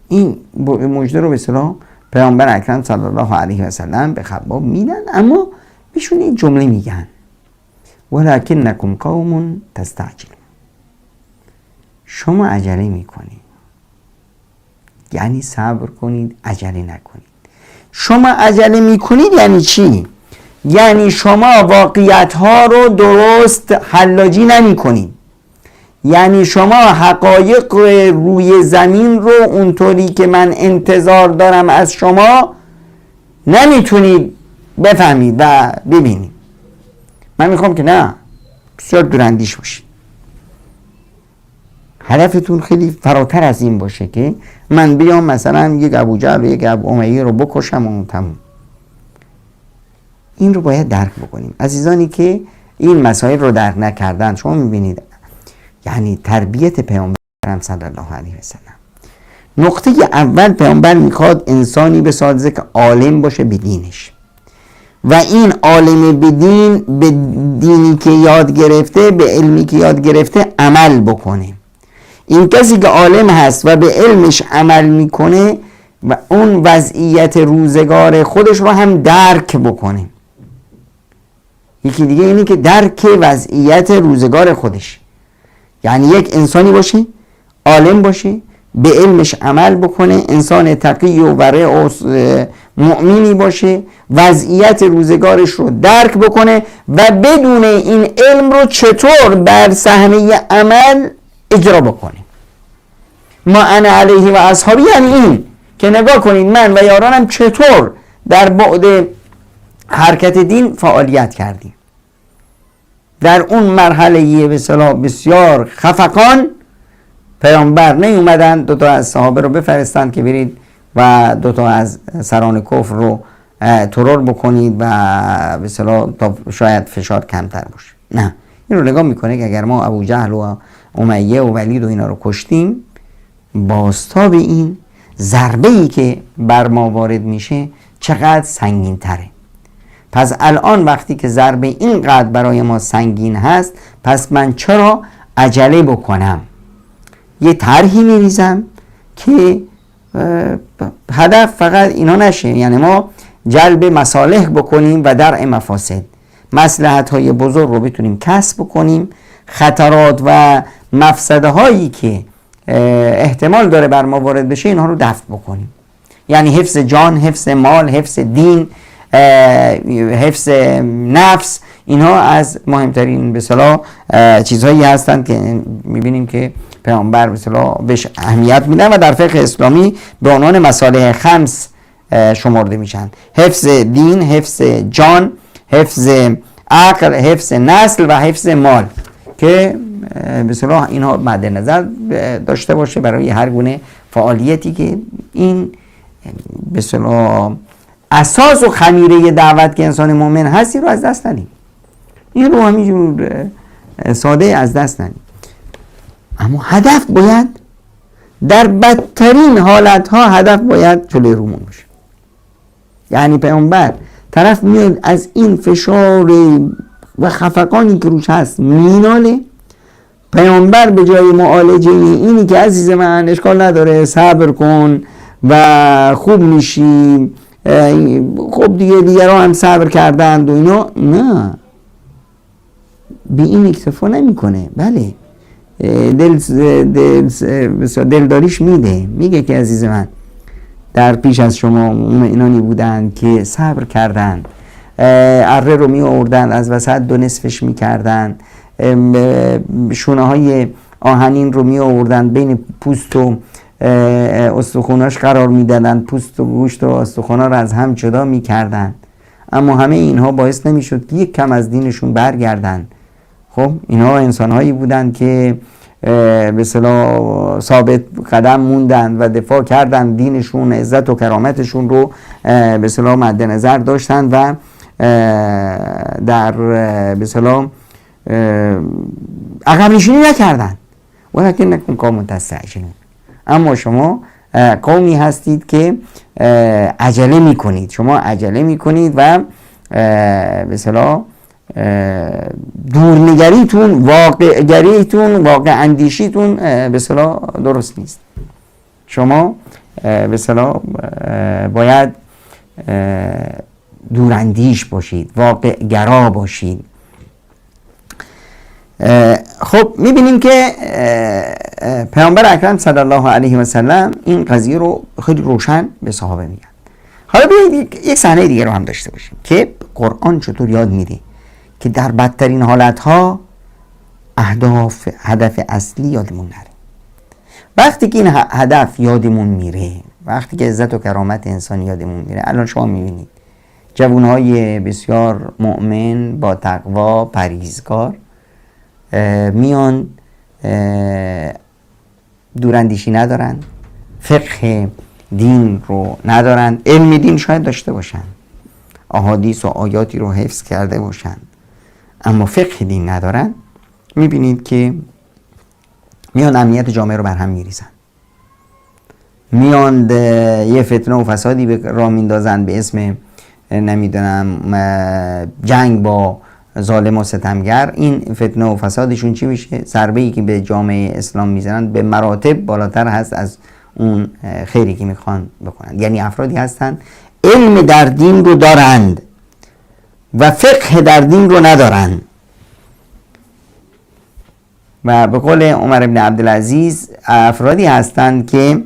این مژده رو به اصطلاح پیامبر اکرم صلی الله علیه و سلم به خباب میدن، اما بهشون این جمله میگن ولکنکم قوم تستعجلون، شما عجله میکنید، یعنی صبر کنید، عجله نکنید. شما عجله میکنید یعنی چی؟ یعنی شما واقعیت ها رو درست حلاجی نمیکنید، یعنی شما حقایق روی زمین رو اونطوری که من انتظار دارم از شما نمیتونید بفهمید و ببینید. من میخوام که نه، بسیار دوراندیش باشید، هدفتون خیلی فراتر از این باشه که من بیام مثلا یک ابوجهل و یک ابو امیه رو بکشم و تموم. این رو باید درک بکنیم. عزیزانی که این مسائل رو درک نکردن، شما میبینید یعنی تربیت پیامبر صلی الله علیه و سلم، نقطه اول پیامبر میخواد انسانی بسازه که عالم باشه به دینش، و این عالم به دین، به دینی که یاد گرفته، به علمی که یاد گرفته عمل بکنه. این کسی که عالم هست و به علمش عمل میکنه و اون وضعیت روزگار خودش رو هم درک بکنه. یکی دیگه اینه که درک وضعیت روزگار خودش، یعنی یک انسانی باشه، عالم باشه، به علمش عمل بکنه، انسان تقی و ورع و مؤمنی باشه، وضعیت روزگارش رو درک بکنه و بدون این علم رو چطور بر صحنه عمل اجرا بکنه. ما انا علیه و اصحابی، یعنی این که نگاه کنید من و یارانم چطور در بعد حرکت دین فعالیت کردیم. در اون مرحله به اصطلاح بسیار خفقان پیامبر نیومدن دوتا از صحابه رو بفرستند که برید و دوتا از سران کفر رو ترور بکنید و به اصطلاح تا شاید فشار کمتر باشه. نه، این رو نگاه میکنه که اگر ما ابو جهل و امیه و ولید و اینا رو کشتیم، بازتاب این ضربه‌ای که بر ما وارد میشه چقدر سنگین تره. پس الان وقتی که ضربه اینقدر برای ما سنگین هست، پس من چرا عجله بکنم؟ یه طرحی میریزم که هدف فقط اینا نشه، یعنی ما جلب مصالح بکنیم و درع مفاسد، مصلحت های بزرگ رو بتونیم کسب بکنیم، خطرات و مفسده هایی که احتمال داره بر ما وارد بشه اینها رو دفع بکنیم. یعنی حفظ جان، حفظ مال، حفظ دین، حفظ نفس، اینها از مهمترین به اصطلاح چیزهایی هستند که میبینیم که پیامبر به اصطلاح بهش اهمیت میدن و در فقه اسلامی به عنوان مصالح خمس شمرده میشن: حفظ دین، حفظ جان، حفظ عقل، حفظ نسل و حفظ مال، که به اصطلاح اینها مد نظر داشته باشه برای هر گونه فعالیتی که این به اصطلاح اساس و خمیره دعوت که انسان مؤمن هستی رو از دست ندیم، این رو همینجور ساده از دست ندیم. اما هدف باید در بدترین حالتها هدف باید جلوی رومون باشه. یعنی پیامبر طرف میاد از این فشار و خفقانی که روش هست میناله، پیامبر به جای معالجه اینی که عزیز من اشکال نداره صبر کن و خوب میشی، خب دیگه دیگران هم صبر کردند و اینا، نه، به این اکتفا نمیکنه. بله دلداریش میده، میگه که عزیز من در پیش از شما مؤمنانی بودند که صبر کردند، اره رو می آوردند از وسط دو نصفش می کردند، شونه های آهنین رو می آوردند بین پوست و استخوناش قرار می دادند، پوست و گوشت و استخونا رو از هم جدا می کردند، اما همه اینها باعث نمی شد که یک کم از دینشون برگردند. خب اینها انسان هایی بودند که به اصطلاح ثابت قدم موندند و دفاع کردند، دینشون، عزت و کرامتشون رو به اصطلاح مد نظر داشتند و در به اصطلاح عقب نشینی نکردند. ولکنکم قوم تستعجلون، اما شما قومی هستید که عجله میکنید، شما عجله میکنید و به اصطلاح دورنگریتون، واقعگریتون، واقع اندیشیتون به اصطلاح درست نیست. شما به اصطلاح باید دوراندیش باشید، واقع گرا باشید. خب میبینیم که پیامبر اکرم صلی الله علیه و سلم این قضیه رو خیلی روشن به صحابه میگن. حالا بیایید یک صحنه دیگه رو هم داشته باشیم که قرآن چطور یاد میده که در بدترین حالتها اهداف، هدف اصلی یادمون نره. وقتی که این هدف یادمون میره، وقتی که عزت و کرامت انسان یادمون میره، الان شما میبینید جوانهای بسیار مؤمن با تقوا پرهیزگار میان دوراندیشی ندارن، فقه دین رو ندارن، علم دین شاید داشته باشن، احادیث و آیاتی رو حفظ کرده باشن، اما فقه دین ندارن. میبینید که میان امنیت جامعه رو برهم میریزن، میان یه فتنه و فسادی به راه میندازن به اسم نمیدونم جنگ با ظالم و ستمگر. این فتنه و فسادشون چی میشه؟ ضربه ای که به جامعه اسلام میزنن به مراتب بالاتر هست از اون خیری که میخوان بکنن. یعنی افرادی هستن علم در دین رو دارند و فقه در دین رو ندارند. و به قول عمر بن عبدالعزیز افرادی هستند که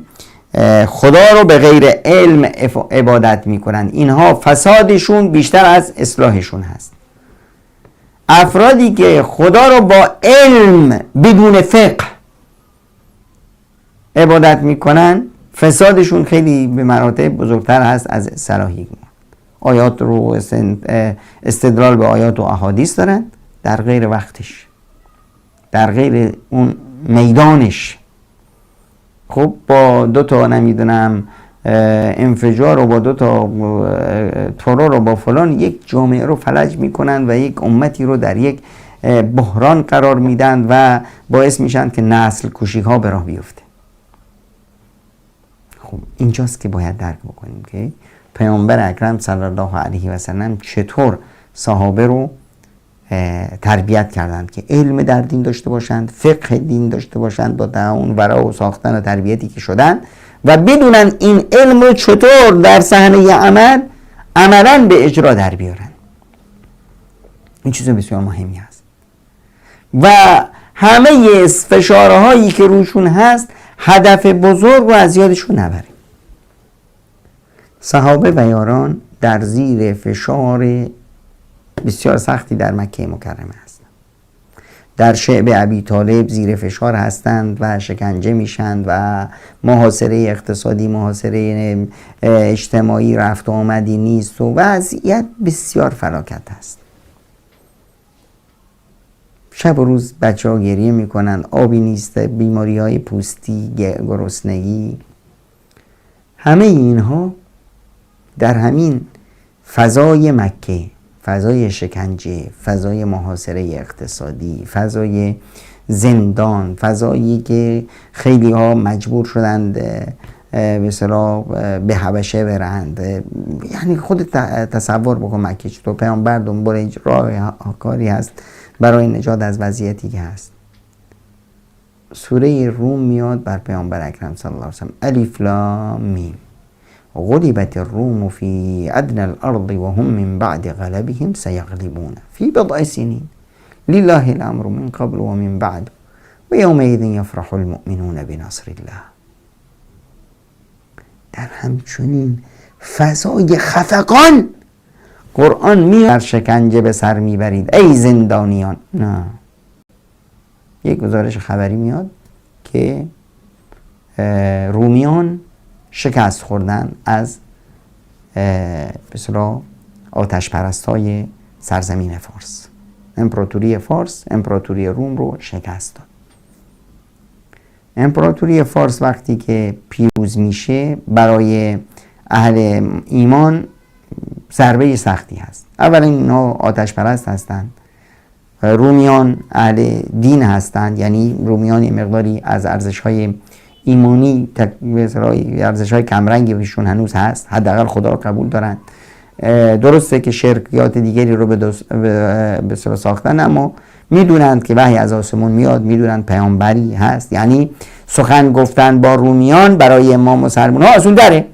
خدا رو به غیر علم عبادت میکنند، اینها فسادشون بیشتر از اصلاحشون هست. افرادی که خدا رو با علم بدون فقه عبادت میکنن فسادشون خیلی به مراتب بزرگتر هست از صلاحی. آیات رو استدلال به آیات و احادیث دارن در غیر وقتش، در غیر اون میدانش. خب با دو تا نمیدونم انفجار و با دو تا ترور و با فلان یک جامعه رو فلج میکنن و یک امتی رو در یک بحران قرار میدن و باعث میشن که نسل کشی ها به راه بیفته. خب اینجاست که باید درک بکنیم که پیامبر اکرم صلی الله علیه و سلم چطور صحابه رو تربیت کردند که علم در دین داشته باشند، فقه دین داشته باشند، با اون ورا و ساختن و تربیتی که شدن و بدونن این علم رو چطور در صحنه عمل عملاً به اجرا در بیارن. این چیز بسیار مهمی است و همه فشارهایی که روشون هست هدف بزرگ رو از یادشون نبریم. صحابه و یاران در زیر فشار بسیار سختی در مکه مکرمه هستند، در شعب ابی طالب زیر فشار هستند و شکنجه میشند و محاصره اقتصادی، محاصره اجتماعی، رفت و آمدی نیست و وضعیت بسیار فلاکت هست. شب و روز بچه ها گریه میکنن، آبی نیست، بیماری های پوستی، گرسنگی، همه اینها در همین فضای مکه، فضای شکنجه، فضای محاصره اقتصادی، فضای زندان، فضایی که خیلی ها مجبور شدند به اصطلاح به حبشه برند. یعنی خود تصور بکن مکه چطور پیامبر دنبال راه کاری هست برای نجات از وضعیتی که هست. سوره روم میاد بر پیامبر اکرم صلی الله علیه و سلم، الف لام میم غلبت الروم في أدنى الأرض وهم من بعد غلبهم سيغلبون في بضع سنين لله الأمر من قبل ومن بعد ويومئذ يفرح المؤمنون بنصر الله. در همچنین فضای خفقان قرآن می شکنجه به سر میبرید ای زندانیان. نه، یک گزارش خبری میاد که رومیان شکست خوردن از به اصطلاح آتش پرستای سرزمین فارس. امپراتوری فارس امپراتوری روم رو شکست داد. امپراتوری فارس وقتی که پیروز میشه برای اهل ایمان ضربه سختی هست. اولا اینا آتش پرست هستند، رومیان اهل دین هستند، یعنی رومیان مقداری از ارزش‌های ایمانی، ارزش‌های کمرنگی بهشون هنوز هست، حداقل خدا رو قبول دارن. درسته که شرکیات دیگری رو به ساختن، اما میدونند که وحی از آسمون میاد، میدونند پیامبری هست. یعنی سخن گفتن با رومیان برای ما مسلمان ها آسون داره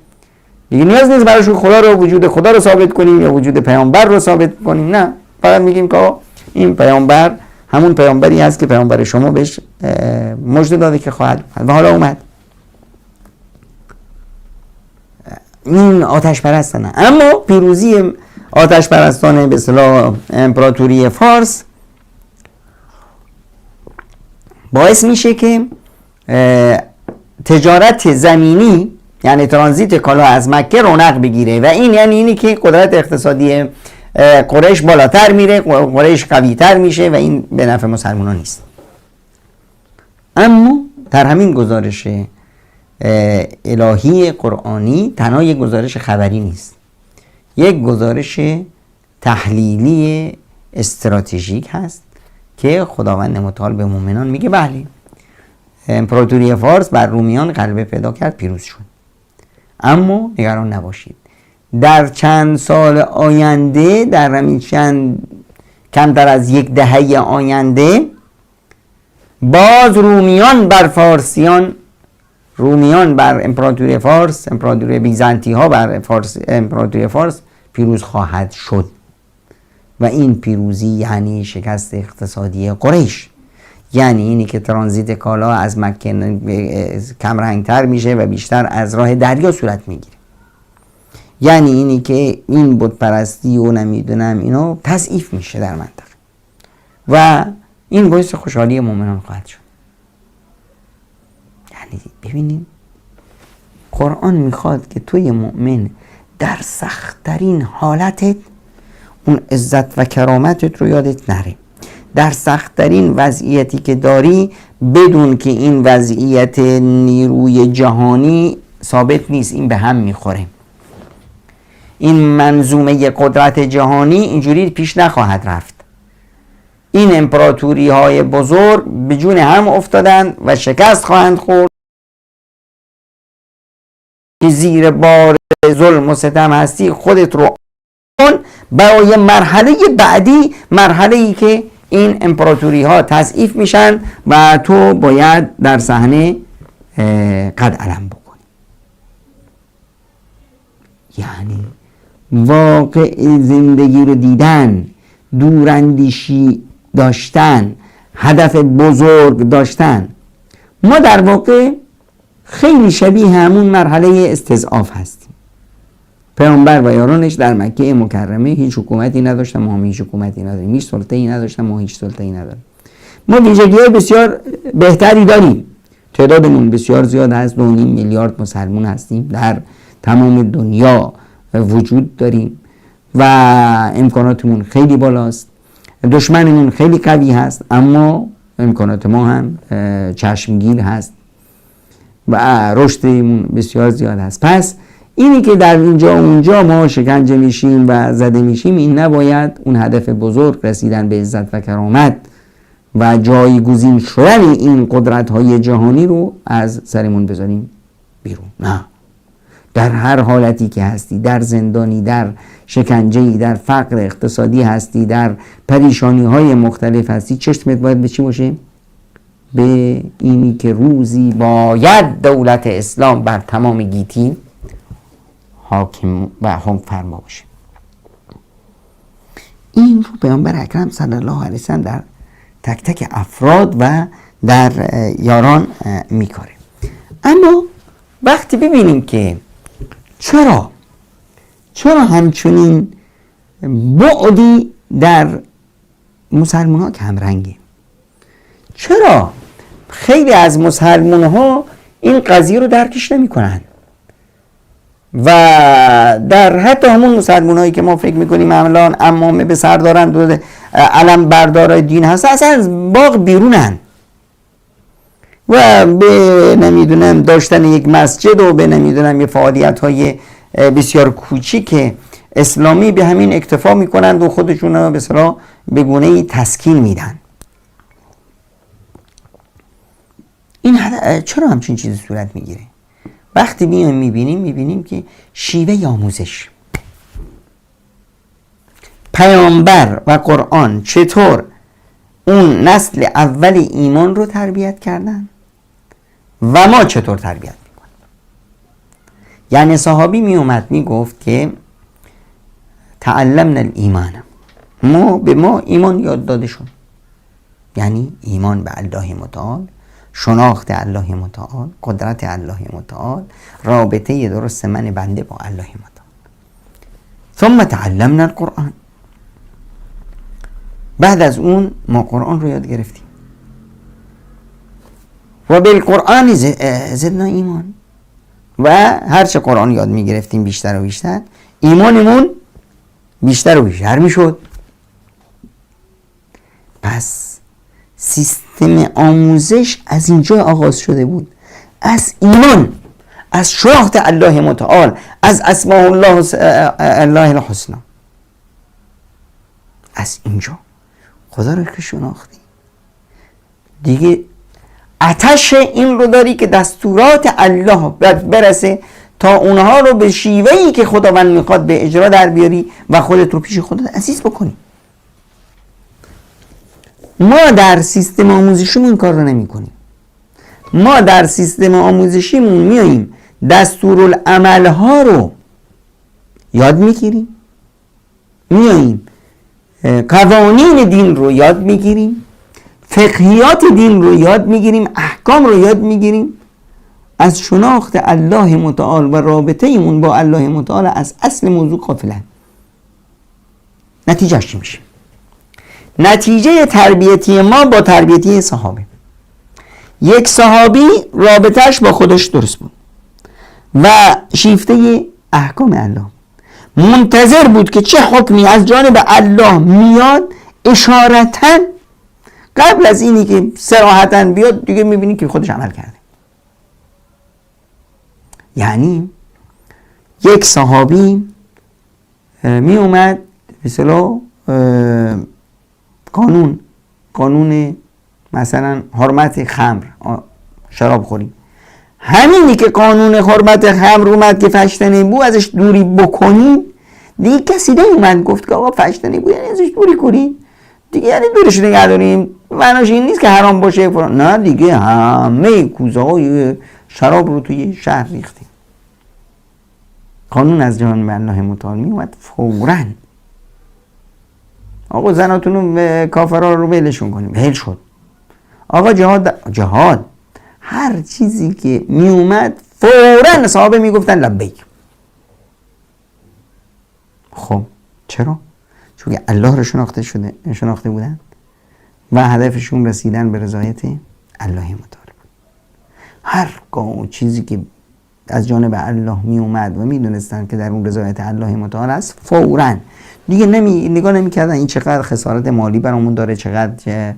دیگه، نیاز نیست براشون خدا رو، وجود خدا رو ثابت کنیم یا وجود پیامبر رو ثابت کنیم. نه، فقط میگیم که این پیامبر همون پیامبری هست که پیامبر شما بهش مژده داده که خواهد و حالا اومد. این آتش پرستانه. اما پیروزی آتش پرستانه به اصطلاح امپراتوری فارس باعث میشه که تجارت زمینی، یعنی ترانزیت کالا از مکه رونق بگیره و این یعنی اینی که قدرت اقتصادی قریش بالاتر میره، قریش قویتر میشه و این به نفع مسلمانان نیست. اما در همین گزارش الهی قرآنی تنها یک گزارش خبری نیست، یک گزارش تحلیلی استراتژیک هست که خداوند متعال به مؤمنان میگه بله، امپراتوری فارس بر رومیان غلبه پیدا کرد، پیروز شد، اما نگران نباشید، در چند سال آینده، در همین چند کمتر از یک دهه آینده، باز رومیان بر فارسیان، رومیان بر امپراتوری فارس، امپراتوری بیزانتی ها بر فارس، امپراتوری فارس پیروز خواهد شد و این پیروزی یعنی شکست اقتصادی قریش، یعنی اینی که ترانزیت کالا از مکه کمرنگتر میشه و بیشتر از راه دریا صورت میگیره، یعنی اینی که این بت پرستی و نمیدونم اینا تضعیف میشه در منطقه و این باعث خوشحالی مؤمنان خواهد شد. یعنی ببینیم قرآن میخواد که توی مؤمن در سختترین حالتت اون عزت و کرامتت رو یادت نره، در سختترین وضعیتی که داری بدون که این وضعیت نیروی جهانی ثابت نیست، این به هم میخوره، این منظومه قدرت جهانی اینجوری پیش نخواهد رفت، این امپراتوری های بزرگ به جون هم افتادن و شکست خواهند خورد که زیر بار ظلم و ستم هستی خودت رو برای مرحله بعدی، مرحله ای که این امپراتوری ها تضعیف میشن و تو باید در صحنه قد علم بکنی. یعنی واقع زندگی رو دیدن، دوراندیشی داشتن، هدف بزرگ داشتن. ما در واقع خیلی شبیه همون مرحله استضعاف هستیم. پیامبر و یارانش در مکه مکرمه هیچ حکومتی نداشتن، ما هم هیچ حکومتی نداریم، هیچ سلطه‌ای نداشتن، ما هیچ سلطه‌ای نداریم. ما ویژگی‌های بسیار بهتری داریم، تعدادمون بسیار زیاد هست، 2.5 میلیارد مسلمان هستیم، در تمام دنیا وجود داریم و امکاناتمون خیلی بالاست، دشمنمون خیلی قوی هست، اما امکانات ما هم چشمگیر هست و رشدمون بسیار زیاد هست. پس اینی که در اینجا و اونجا ما شکنجه میشیم و زده میشیم، این نباید اون هدف بزرگ رسیدن به عزت و کرامت و جایگزین شدن این قدرت های جهانی رو از سرمون بذاریم بیرون. نه، در هر حالتی که هستی، در زندانی، در شکنجه‌ای، در فقر اقتصادی هستی، در پریشانی های مختلف هستی، چشمت باید به چی باشه؟ به اینی که روزی باید دولت اسلام بر تمام گیتی حاکم و حکم فرما باشه. این رو پیامبر اکرم صلی الله علیه وسلم در تک تک افراد و در یاران میکاره. اما وقتی ببینیم که چرا همچنین بعدی در مسلمان ها کم رنگه، چرا خیلی از مسلمان ها این قضیه رو درکش نمی کنن و در حتی همون مسلمان هایی که ما فکر میکنیم الان عمامه به سر دارند و علم بردارای دین هست، اصلا از باغ بیرونن و به نمیدونم داشتن یک مسجد و به نمیدونم یه فعالیت های بسیار کوچیک اسلامی به همین اکتفا میکنند و خودشون رو به اصطلاح به گونه‌ای تسکین میدن. این چرا همچین چیزی صورت میگیره؟ وقتی میایم میبینیم که شیوه آموزش پیامبر و قرآن چطور اون نسل اول ایمان رو تربیت کردن و ما چطور تربیت میکنیم. یعنی صحابی میومد میگفت که تعلمنا الایمان، ما به ما ایمان یاد داده شد، یعنی ایمان به الله متعال، شناخت الله متعال، قدرت الله متعال، رابطه درست من بنده با الله متعال. ثم تعلمنا القرآن، بعد از اون ما قرآن رو یاد گرفتیم و بالقرآن زدنا ایمان، و هرچه قرآن یاد می گرفتیم بیشتر و بیشتر ایمانمون بیشتر و بیشتر می شد. پس سیستم آموزش از اینجا آغاز شده بود، از ایمان، از شناخت الله متعال، از اسماء الله الله الحسنا. از اینجا خدا رو که شناختی دیگه آتش این رو داری که دستورات الله برسه تا اونها رو به شیوهی که خداوند میخواد به اجرا در بیاری و خودت رو پیش خدا عزیز بکنی. ما در سیستم آموزشیمون این کار رو نمی کنیم. ما در سیستم آموزشیمون میاییم دستورالعملها رو یاد میگیریم، میاییم قوانین دین رو یاد میگیریم، فقهیات دین رو یاد میگیریم، احکام رو یاد میگیریم، از شناخت الله متعال و رابطه ایمون با الله متعال از اصل موضوع غافلن. نتیجهش چی میشه؟ نتیجه تربیتی ما با تربیتی صحابه. یک صحابی رابطهش با خودش درست بود و شیفته احکام الله، منتظر بود که چه حکمی از جانب الله میاد، اشارتاً قبل از اینی که صراحتاً بیاد دیگه میبینی که خودش عمل کرده. یعنی یک صحابی می اومد مثلا قانون مثلا حرمت خمر، شراب خوری، همینی که قانون حرمت خمر اومد که فشتنی بو ازش دوری بکنی، دیگه کسی نیومد گفت که آقا فشتنی بو یعنی ازش دوری کنی دیگه، یعنی دورش نگه داریم، معناش این نیست که حرام باشه فران. نه دیگه همه کوزه های شراب رو توی شهر ریختیم. قانون از جانب الله متعال می اومد فوراً آقا زناتون رو کافرها رو ولشون کنیم، ول شد. آقا جهاد هر چیزی که می اومد فوراً صحابه میگفتن لبیک. خب چرا؟ چون که الله رو شناخته بودن و هدفشون رسیدن به رضایت الله متعال بود. هر چیزی که از جانب الله می اومد و میدونستن که در اون رضایت الله متعال است، فوراً دیگه نگاه نمی‌کردن این چقدر خسارت مالی برامون داره، چقدر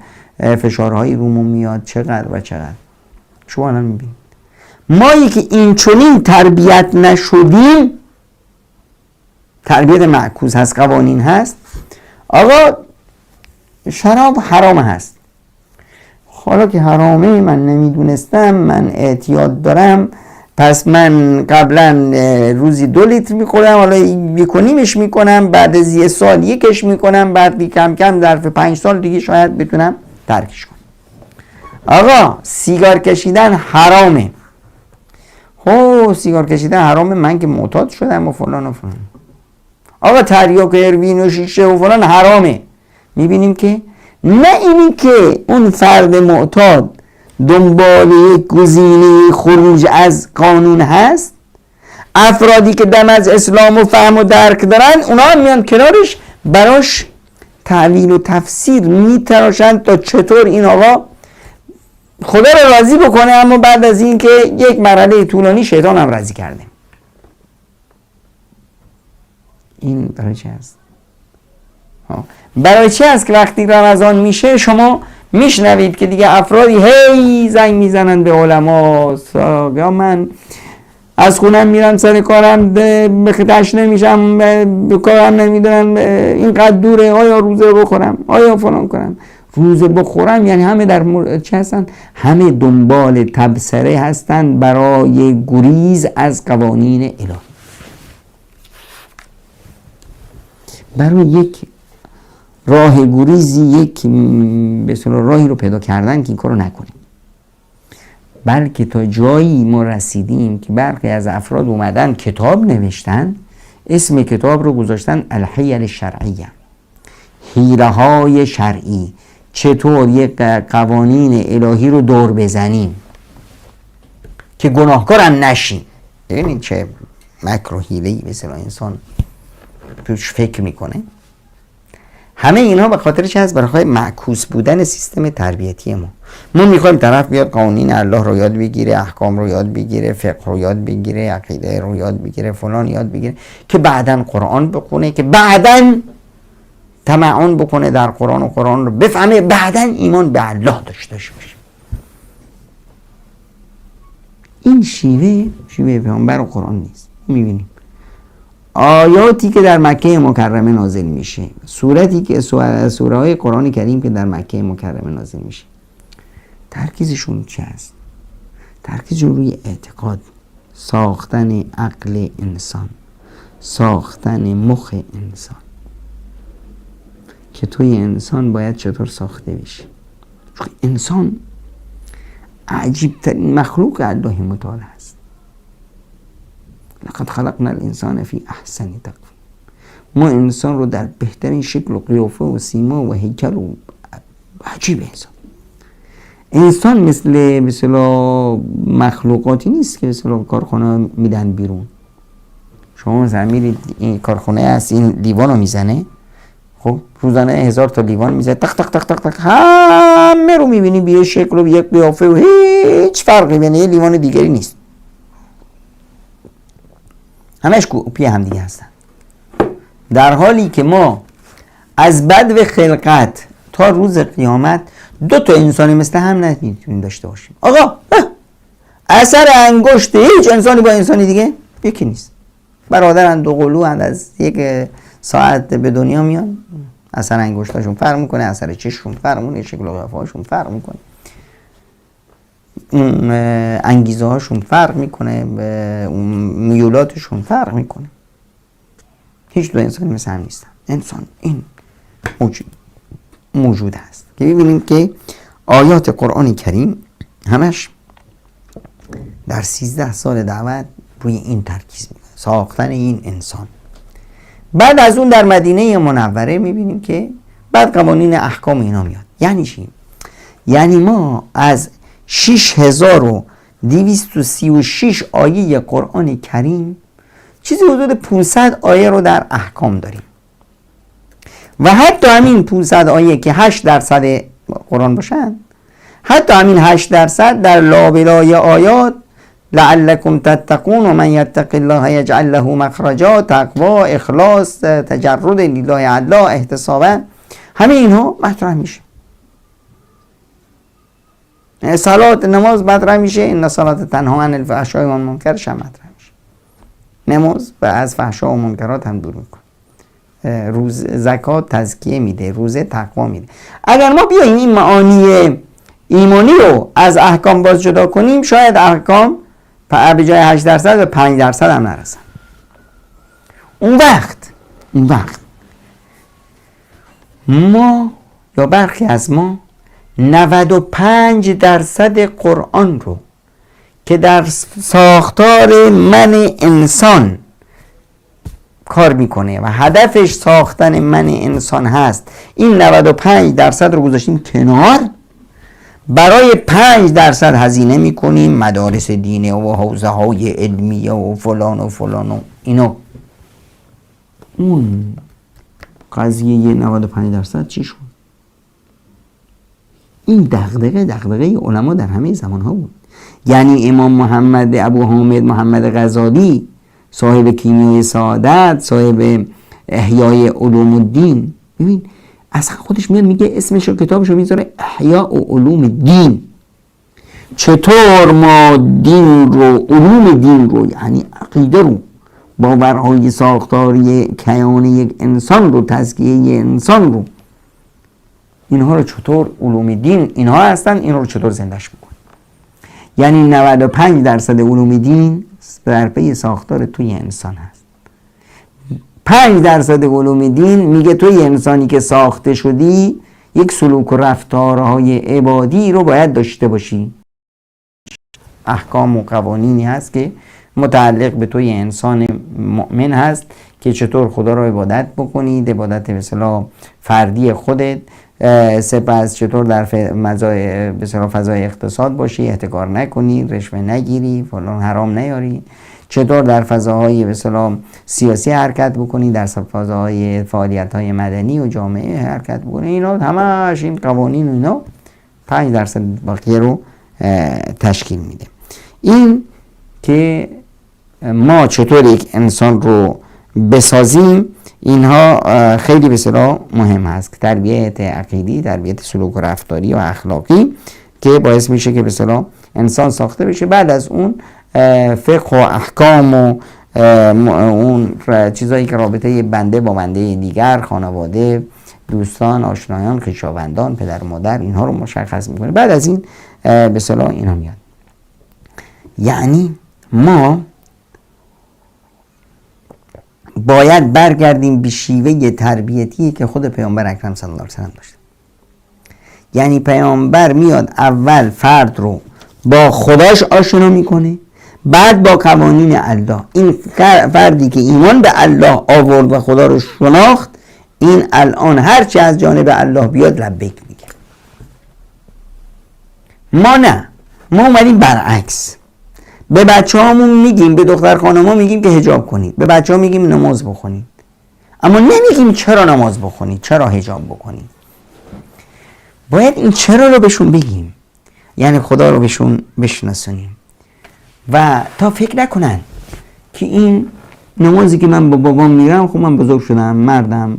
فشارهایی رومون میاد، چقدر و چقدر. شما الان می‌بینید مایی که این چنین تربیت نشدیم، تربیت معکوس هست، قوانین هست. آقا شراب حرام هست، حالا که حرامه من نمیدونستم، من اعتیاد دارم، پس من قبلا روزی 2 لیتر میخورم، حالا 1.5 میکنم، بعد از 1 سال 1 میکنم، بعد کم کم ظرف 5 سال دیگه شاید بتونم ترکش کنم. آقا سیگار کشیدن حرامه، خب سیگار کشیدن حرامه، من که معتاد شدم و فلان و فلان. آقا تریاک و هروئین و شیشه و فلان حرامه. میبینیم که نه اینی که اون فرد معتاد دنبال یک گزینه خروج از قانون هست، افرادی که دم از اسلام و فهم و درک دارن اونا هم میان کنارش، براش تأویل و تفسیر میتراشن تا چطور این آقا خدا رو راضی بکنه، اما بعد از این که یک مرحله طولانی شیطان هم راضی کرده. این برای چه هست؟ برای چه هست که وقتی رمضان میشه شما میشنوید که دیگه افرادی هی زنگ میزنن به علما، یا من از خونم میرم سر کارم، تشنه نمیشم، به کارم نمیدونم، اینقدر دوره، آیا روزه بخورم، آیا فلان کنم، روزه بخورم. یعنی همه در چه هستن؟ همه دنبال تبصره هستن برای گریز از قوانین الهی، برای یک راه گریزی، یک به اصطلاح راهی رو پیدا کردن که این کارو نکنیم. بلکه تا جایی ما رسیدیم که برخی از افراد اومدن کتاب نوشتن، اسم کتاب رو گذاشتن الحیل الشرعیه، حیله های شرعی، چطور یک قوانین الهی رو دور بزنیم که گناهکارم نشیم. ببینید چه مکر و حیله‌ای مثلا انسان توش فکر میکنه. همه اینها به خاطر چه هست؟ برای معکوس بودن سیستم تربیتی ما. ما میخوایم طرف بیاد قوانین الله رو یاد بگیره، احکام رو یاد بگیره، فقه رو یاد بگیره، عقیده رو یاد بگیره، فلان یاد بگیره، که بعداً قرآن بخونه، که بعداً تمعن بکنه در قرآن و قرآن رو بفهمه، بعداً ایمان به الله داشته باشه. این شیوه پیامبر و قرآن نیست. میبینیم آیاتی که در مکه مکرمه نازل میشه، سورتی که سوره های قرآن کریم که در مکه مکرمه نازل میشه، ترکیزشون چه هست؟ ترکیزشون روی اعتقاد، ساختن عقل انسان، ساختن مخ انسان، که توی انسان باید چطور ساخته بشه. چون انسان عجیب ترین مخلوق الله متعال هست. لقد خلقنا الانسان فی احسن تقویم. ما انسان رو در بهترین شکل و قیافه و سیما و هیکل و عجیب انسان. انسان مثل مخلوقاتی نیست که مثل کارخانه میدن بیرون. شما مثلا میرید این کارخانه هست، این لیوان رو میزنه، خب روزانه 1000 تا لیوان میزنه، تق تق تق تق تق، همه رو میبینی به یه شکل و یه قیافه و هیچ فرقی بین یه لیوان دیگری نیست، همش کپی هم دیگه هستن. در حالی که ما از بدو خلقت تا روز قیامت 2 تا انسانی مثل هم نمیتونیم داشته باشیم. آقا اثر انگشت هیچ انسانی با انسانی دیگه یکی نیست. برادرن، دو قلو هن، از یک ساعت به دنیا میان، اثر انگشتاشون فرق میکنه، اثر چششون فرق میکنه، شکل و قیافه‌هاشون فرق میکنه، اون انگیزه هاشون فرق میکنه، اون میولاتشون فرق میکنه. هیچ دو انسانی مثل هم نیستن. انسان این موجود هست که ببینیم که آیات قرآن کریم همش در 13 سال دعوت روی این ترکیز میکنه، ساختن این انسان. بعد از اون در مدینه منوره میبینیم که بعد قوانین احکام اینا میاد. یعنی چی؟ یعنی ما از 6236 آیه قرآن کریم، چیزی حدود 500 آیه رو در احکام داریم و حتی همین 500 آیه که 8% قرآن باشن، حتی همین 8% در لابلای آیات لعلکم تتقون و من یتق الله یجعل له مخرجا، تقوا، اخلاص، تجرد لله الله، احتسابا، همه اینها مطرح میشه. صلات، نماز مطرح میشه، ان صلات تنها عن الفحشاء والمنکر هم مطرح میشه. نماز و از فحشا و منکرات هم دور میکنه. روز زکات تزکیه میده، روزه تقوا میده. اگر ما بیاییم این معانی ایمانی رو از احکام باز جدا کنیم، شاید احکام به جای 8% به 5% هم نرسن. اون وقت ما یا برخی از ما 95% قرآن رو که در ساختار من انسان کار میکنه و هدفش ساختن من انسان هست، این 95% رو گذاشتیم کنار، برای 5% هزینه میکنیم، مدارس دینی و حوزه های علمیه و فلان و فلان و اینو. اون قضیه 95% چی شد؟ این دغدغه علما در همه زمان ها بود. یعنی امام محمد ابو حامد محمد غزالی، صاحب کیمیای سعادت، صاحب احیای علوم الدین، ببین اصلا خودش میاد میگه اسمش رو کتابش رو میذاره احیاء علوم الدین. چطور ما دین رو، علوم دین رو، یعنی عقیده رو، باورهای ساختاری کیان یک انسان رو، تزکیه انسان رو، اینها رو چطور علوم دین اینها هستن، اینها رو چطور زندش بکنیم؟ یعنی 95% علوم دین در پی ساختار توی انسان هست. 5% علوم دین میگه توی انسانی که ساخته شدی یک سلوک و رفتارهای عبادی رو باید داشته باشی. احکام و قوانینی هست که متعلق به توی انسان مؤمن هست که چطور خدا رو عبادت بکنید، عبادت به اصطلاح فردی خودت، سپس چطور در فضای اقتصاد باشی، احتکار نکنی، رشوه نگیری، فلان حرام نیاری، چطور در فضاهای به اصطلاح سیاسی حرکت بکنی، در فضاهای فعالیت‌های مدنی و جامعه حرکت بکنی. اینا همش این قوانین و اینا 5% باقی رو تشکیل میده. این که ما چطور یک انسان رو بسازیم، اینها خیلی به اصطلاح مهم هست. تربیت عقیدی، تربیت سلوک و رفتاری و اخلاقی که باعث میشه که به اصطلاح انسان ساخته بشه. بعد از اون فقه و احکام و اون چیزایی که رابطه بنده با بنده دیگر، خانواده، دوستان، آشنایان، خویشاوندان، پدر و مادر، اینها رو مشخص میکنه. بعد از این به اصطلاح اینا میاد. یعنی ما باید برگردیم به شیوه تربیتی که خود پیامبر اکرم صلی الله علیه و سلم داشت. یعنی پیامبر میاد اول فرد رو با خداش آشنا میکنه، بعد با قوانین الله. این فردی که ایمان به الله آورد و خدا رو شناخت، این الان هرچی از جانب الله بیاد لبیک میگه. ما نه، ما اومدیم برعکس. به بچه هامون میگیم، به دختر خانم ها میگیم که حجاب کنید، به بچه ها میگیم نماز بخونید، اما نمیگیم چرا نماز بخونید، چرا حجاب بکنید. باید این چرا رو بهشون بگیم، یعنی خدا رو بهشون بشناسونیم و تا فکر نکنن که این نمازی که من با بابام میرم، خب من بزرگ شدم، مردم،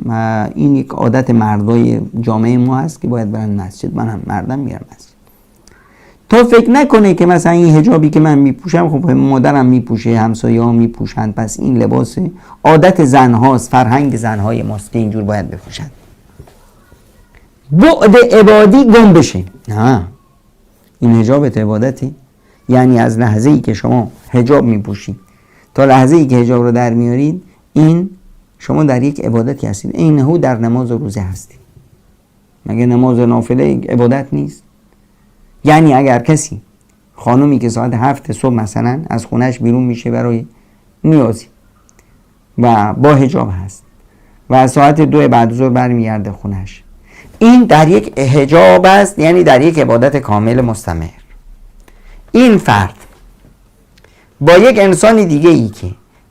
این یک عادت مردای جامعه ما هست که باید برن مسجد، من هم مردم میرم مسجد. تا فکر نکنه که مثلا این حجابی که من میپوشم، خب مادرم میپوشه، همسایه‌ها میپوشن، پس این لباس عادت زنهاست، فرهنگ زنهای ماست که اینجور باید بپوشن. بعد عبادی گم بشه. نه، این حجابت عبادتی. یعنی از لحظه ای که شما حجاب میپوشید تا لحظه ای که حجاب رو در میارید، این شما در یک عبادتی هستید. اینهو در نماز و روزه هستید. مگه نماز نافله عبادت نیست؟ یعنی اگر کسی، خانومی که ساعت 7 صبح مثلا از خونهش بیرون میشه برای نیازی و با حجاب هست و از ساعت 2 بعد ظهر برمیگرده خونهش، این در یک حجاب است، یعنی در یک عبادت کامل مستمر. این فرد با یک انسان دیگه ای که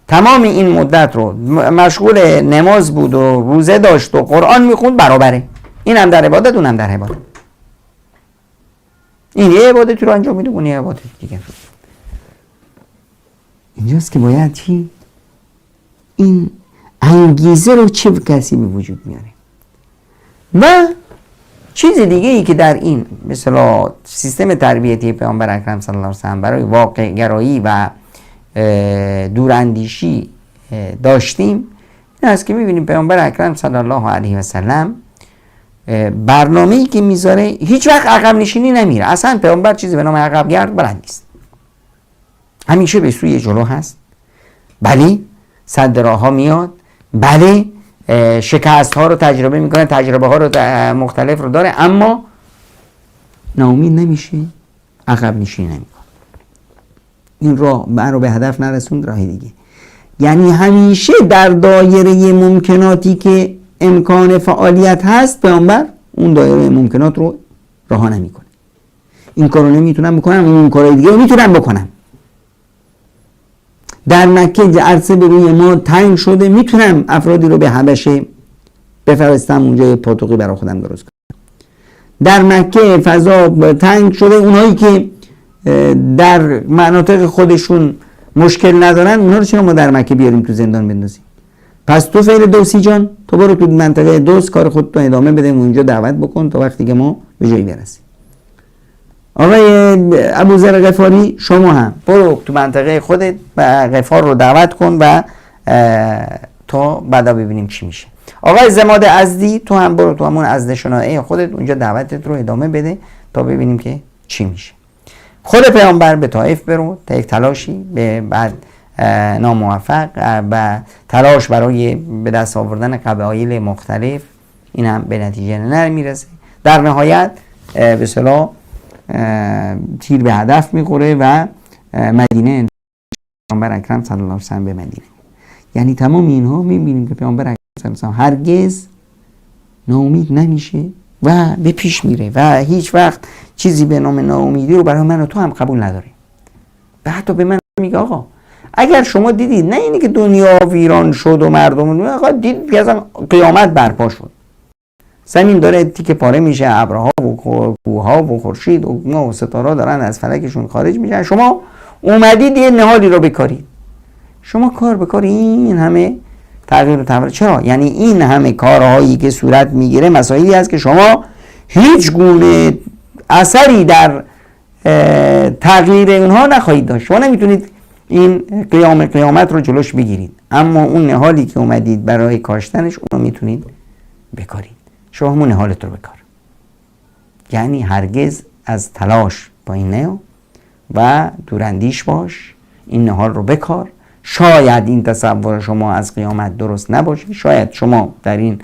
تمام این مدت رو مشغول نماز بود و روزه داشت و قرآن میخوند برابره. این هم در عبادت، اون هم در عبادت. این یه عبادتی رو انجام میده، اون یه عبادت دیگه. اینجاست که باید چی؟ این انگیزه رو چه کسی به وجود میاره. و چیز دیگه ای که در این مثلا سیستم تربیتی پیامبر اکرم صلی الله علیه و سلم برای واقع گرایی و دوراندیشی داشتیم این است که میبینیم پیامبر اکرم صلی الله علیه و سلم برنامه‌ای که میذاره هیچ وقت عقب نشینی نمیره. اصلا پیامبر چیزی به نام عقب گرد بلد نیست، همیشه به سوی جلو هست. بله سد راه‌ها میاد، بله شکست ها رو تجربه میکنه، تجربه ها رو مختلف رو داره، اما ناامید نمیشه، عقب نشینی نمیکنه. این راه من رو به هدف نرسوند، راه دیگه. یعنی همیشه در دایره ممکناتی که امکان فعالیت هست پیامبر اون دایره ممکنات رو رها نمیکنه. این کارو نمیتونم بکنم، اون کارو دیگه میتونم بکنم. در مکه عرصه به روی ما تنگ شده، میتونم افرادی رو به حبشه بفرستم، اونجا یه پاتوقی برای خودم درست کنم. در مکه فضا تنگ شده، اونهایی که در مناطق خودشون مشکل ندارن اونها رو چرا ما در مکه بیاریم تو زندان بندازیم؟ پس تو فعل دوسی جان، تو برو تو منطقه دوس کار خودتو ادامه بده، اونجا دعوت بکن تا وقتی که ما به جایی برسیم. آقای ابوذر غفاری شما هم برو تو منطقه خودت و غفار رو دعوت کن و تا بعدا ببینیم چی میشه. آقای زماد ازدی تو هم برو تو همون ازد شناعه خودت اونجا دعوتت رو ادامه بده تا ببینیم که چی میشه. خود پیامبر به طائف برو تا یک تلاشی به بعد ناموفق و تلاش برای به دست آوردن قبایل مختلف، این هم به نتیجه نمیرسه. در نهایت به اصطلاح تیر به هدف میخوره و مدینه، پیامبر اکرم صلی الله علیه و سلم به مدینه. یعنی تمام اینها میبینیم که پیامبر اکرم صلی الله علیه و سلم هرگز ناامید نمیشه و به پیش میره و هیچ وقت چیزی به نام ناامیدی رو برای من و تو هم قبول نداره. و حتی به من میگه آقا اگر شما دیدید نه اینی که دنیا ویران شد و مردم، آقا دید که اصلا قیامت برپا شد، زمین داره تیکه پاره میشه، ابرها و کوهها و خورشید و ماه و ستاره دارن از فلکشون خارج میشن، شما اومدید یه نهالی رو بکارید، شما کار بکار این همه تغییر و تحول چرا؟ یعنی این همه کارهایی که صورت میگیره مسائلی هست که شما هیچ گونه اثری در تغییر اونها نخواهید داشت. شما نمیتونید این قیام قیامت رو جلوش بگیرید، اما اون نهالی که اومدید برای کاشتنش اونو میتونید بکارید. شما همون نهالت رو بکار. یعنی هرگز از تلاش پایین نیا و دوراندیش باش، این نهال رو بکار. شاید این تصور شما از قیامت درست نباشه، شاید شما در این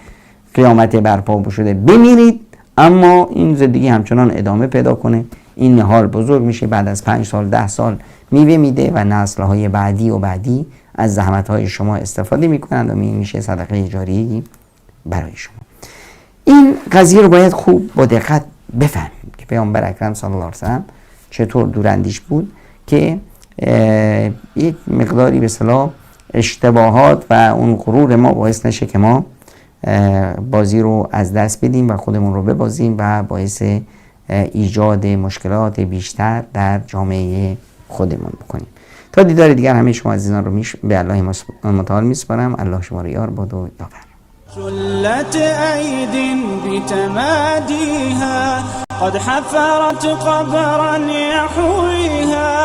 قیامت برپا شده بمیرید، اما این زندگی همچنان ادامه پیدا کنه، این نهال بزرگ میشه، بعد از 5 سال 10 سال میوه میده و نسل‌های بعدی و بعدی از زحمت‌های شما استفاده میکنند و میشه صدقه جاریه برای شما. این قضیه رو باید خوب با دقت بفهمیم که پیامبر اکرم صلی الله علیه و سلم چطور دوراندیش بود که یک مقداری به اصطلاح اشتباهات و اون غرور ما باعث نشه که ما بازی رو از دست بدیم و خودمون رو ببازیم و باعث ایجاد مشکلات بیشتر در جامعه خودمون بکنیم. تا دیدار دیگر همه شما عزیزان رو به الله متعال میسپارم. الله شما رو یار باد و یاور. جلت أيد بتماديها قد حفرت قبرا يحويها.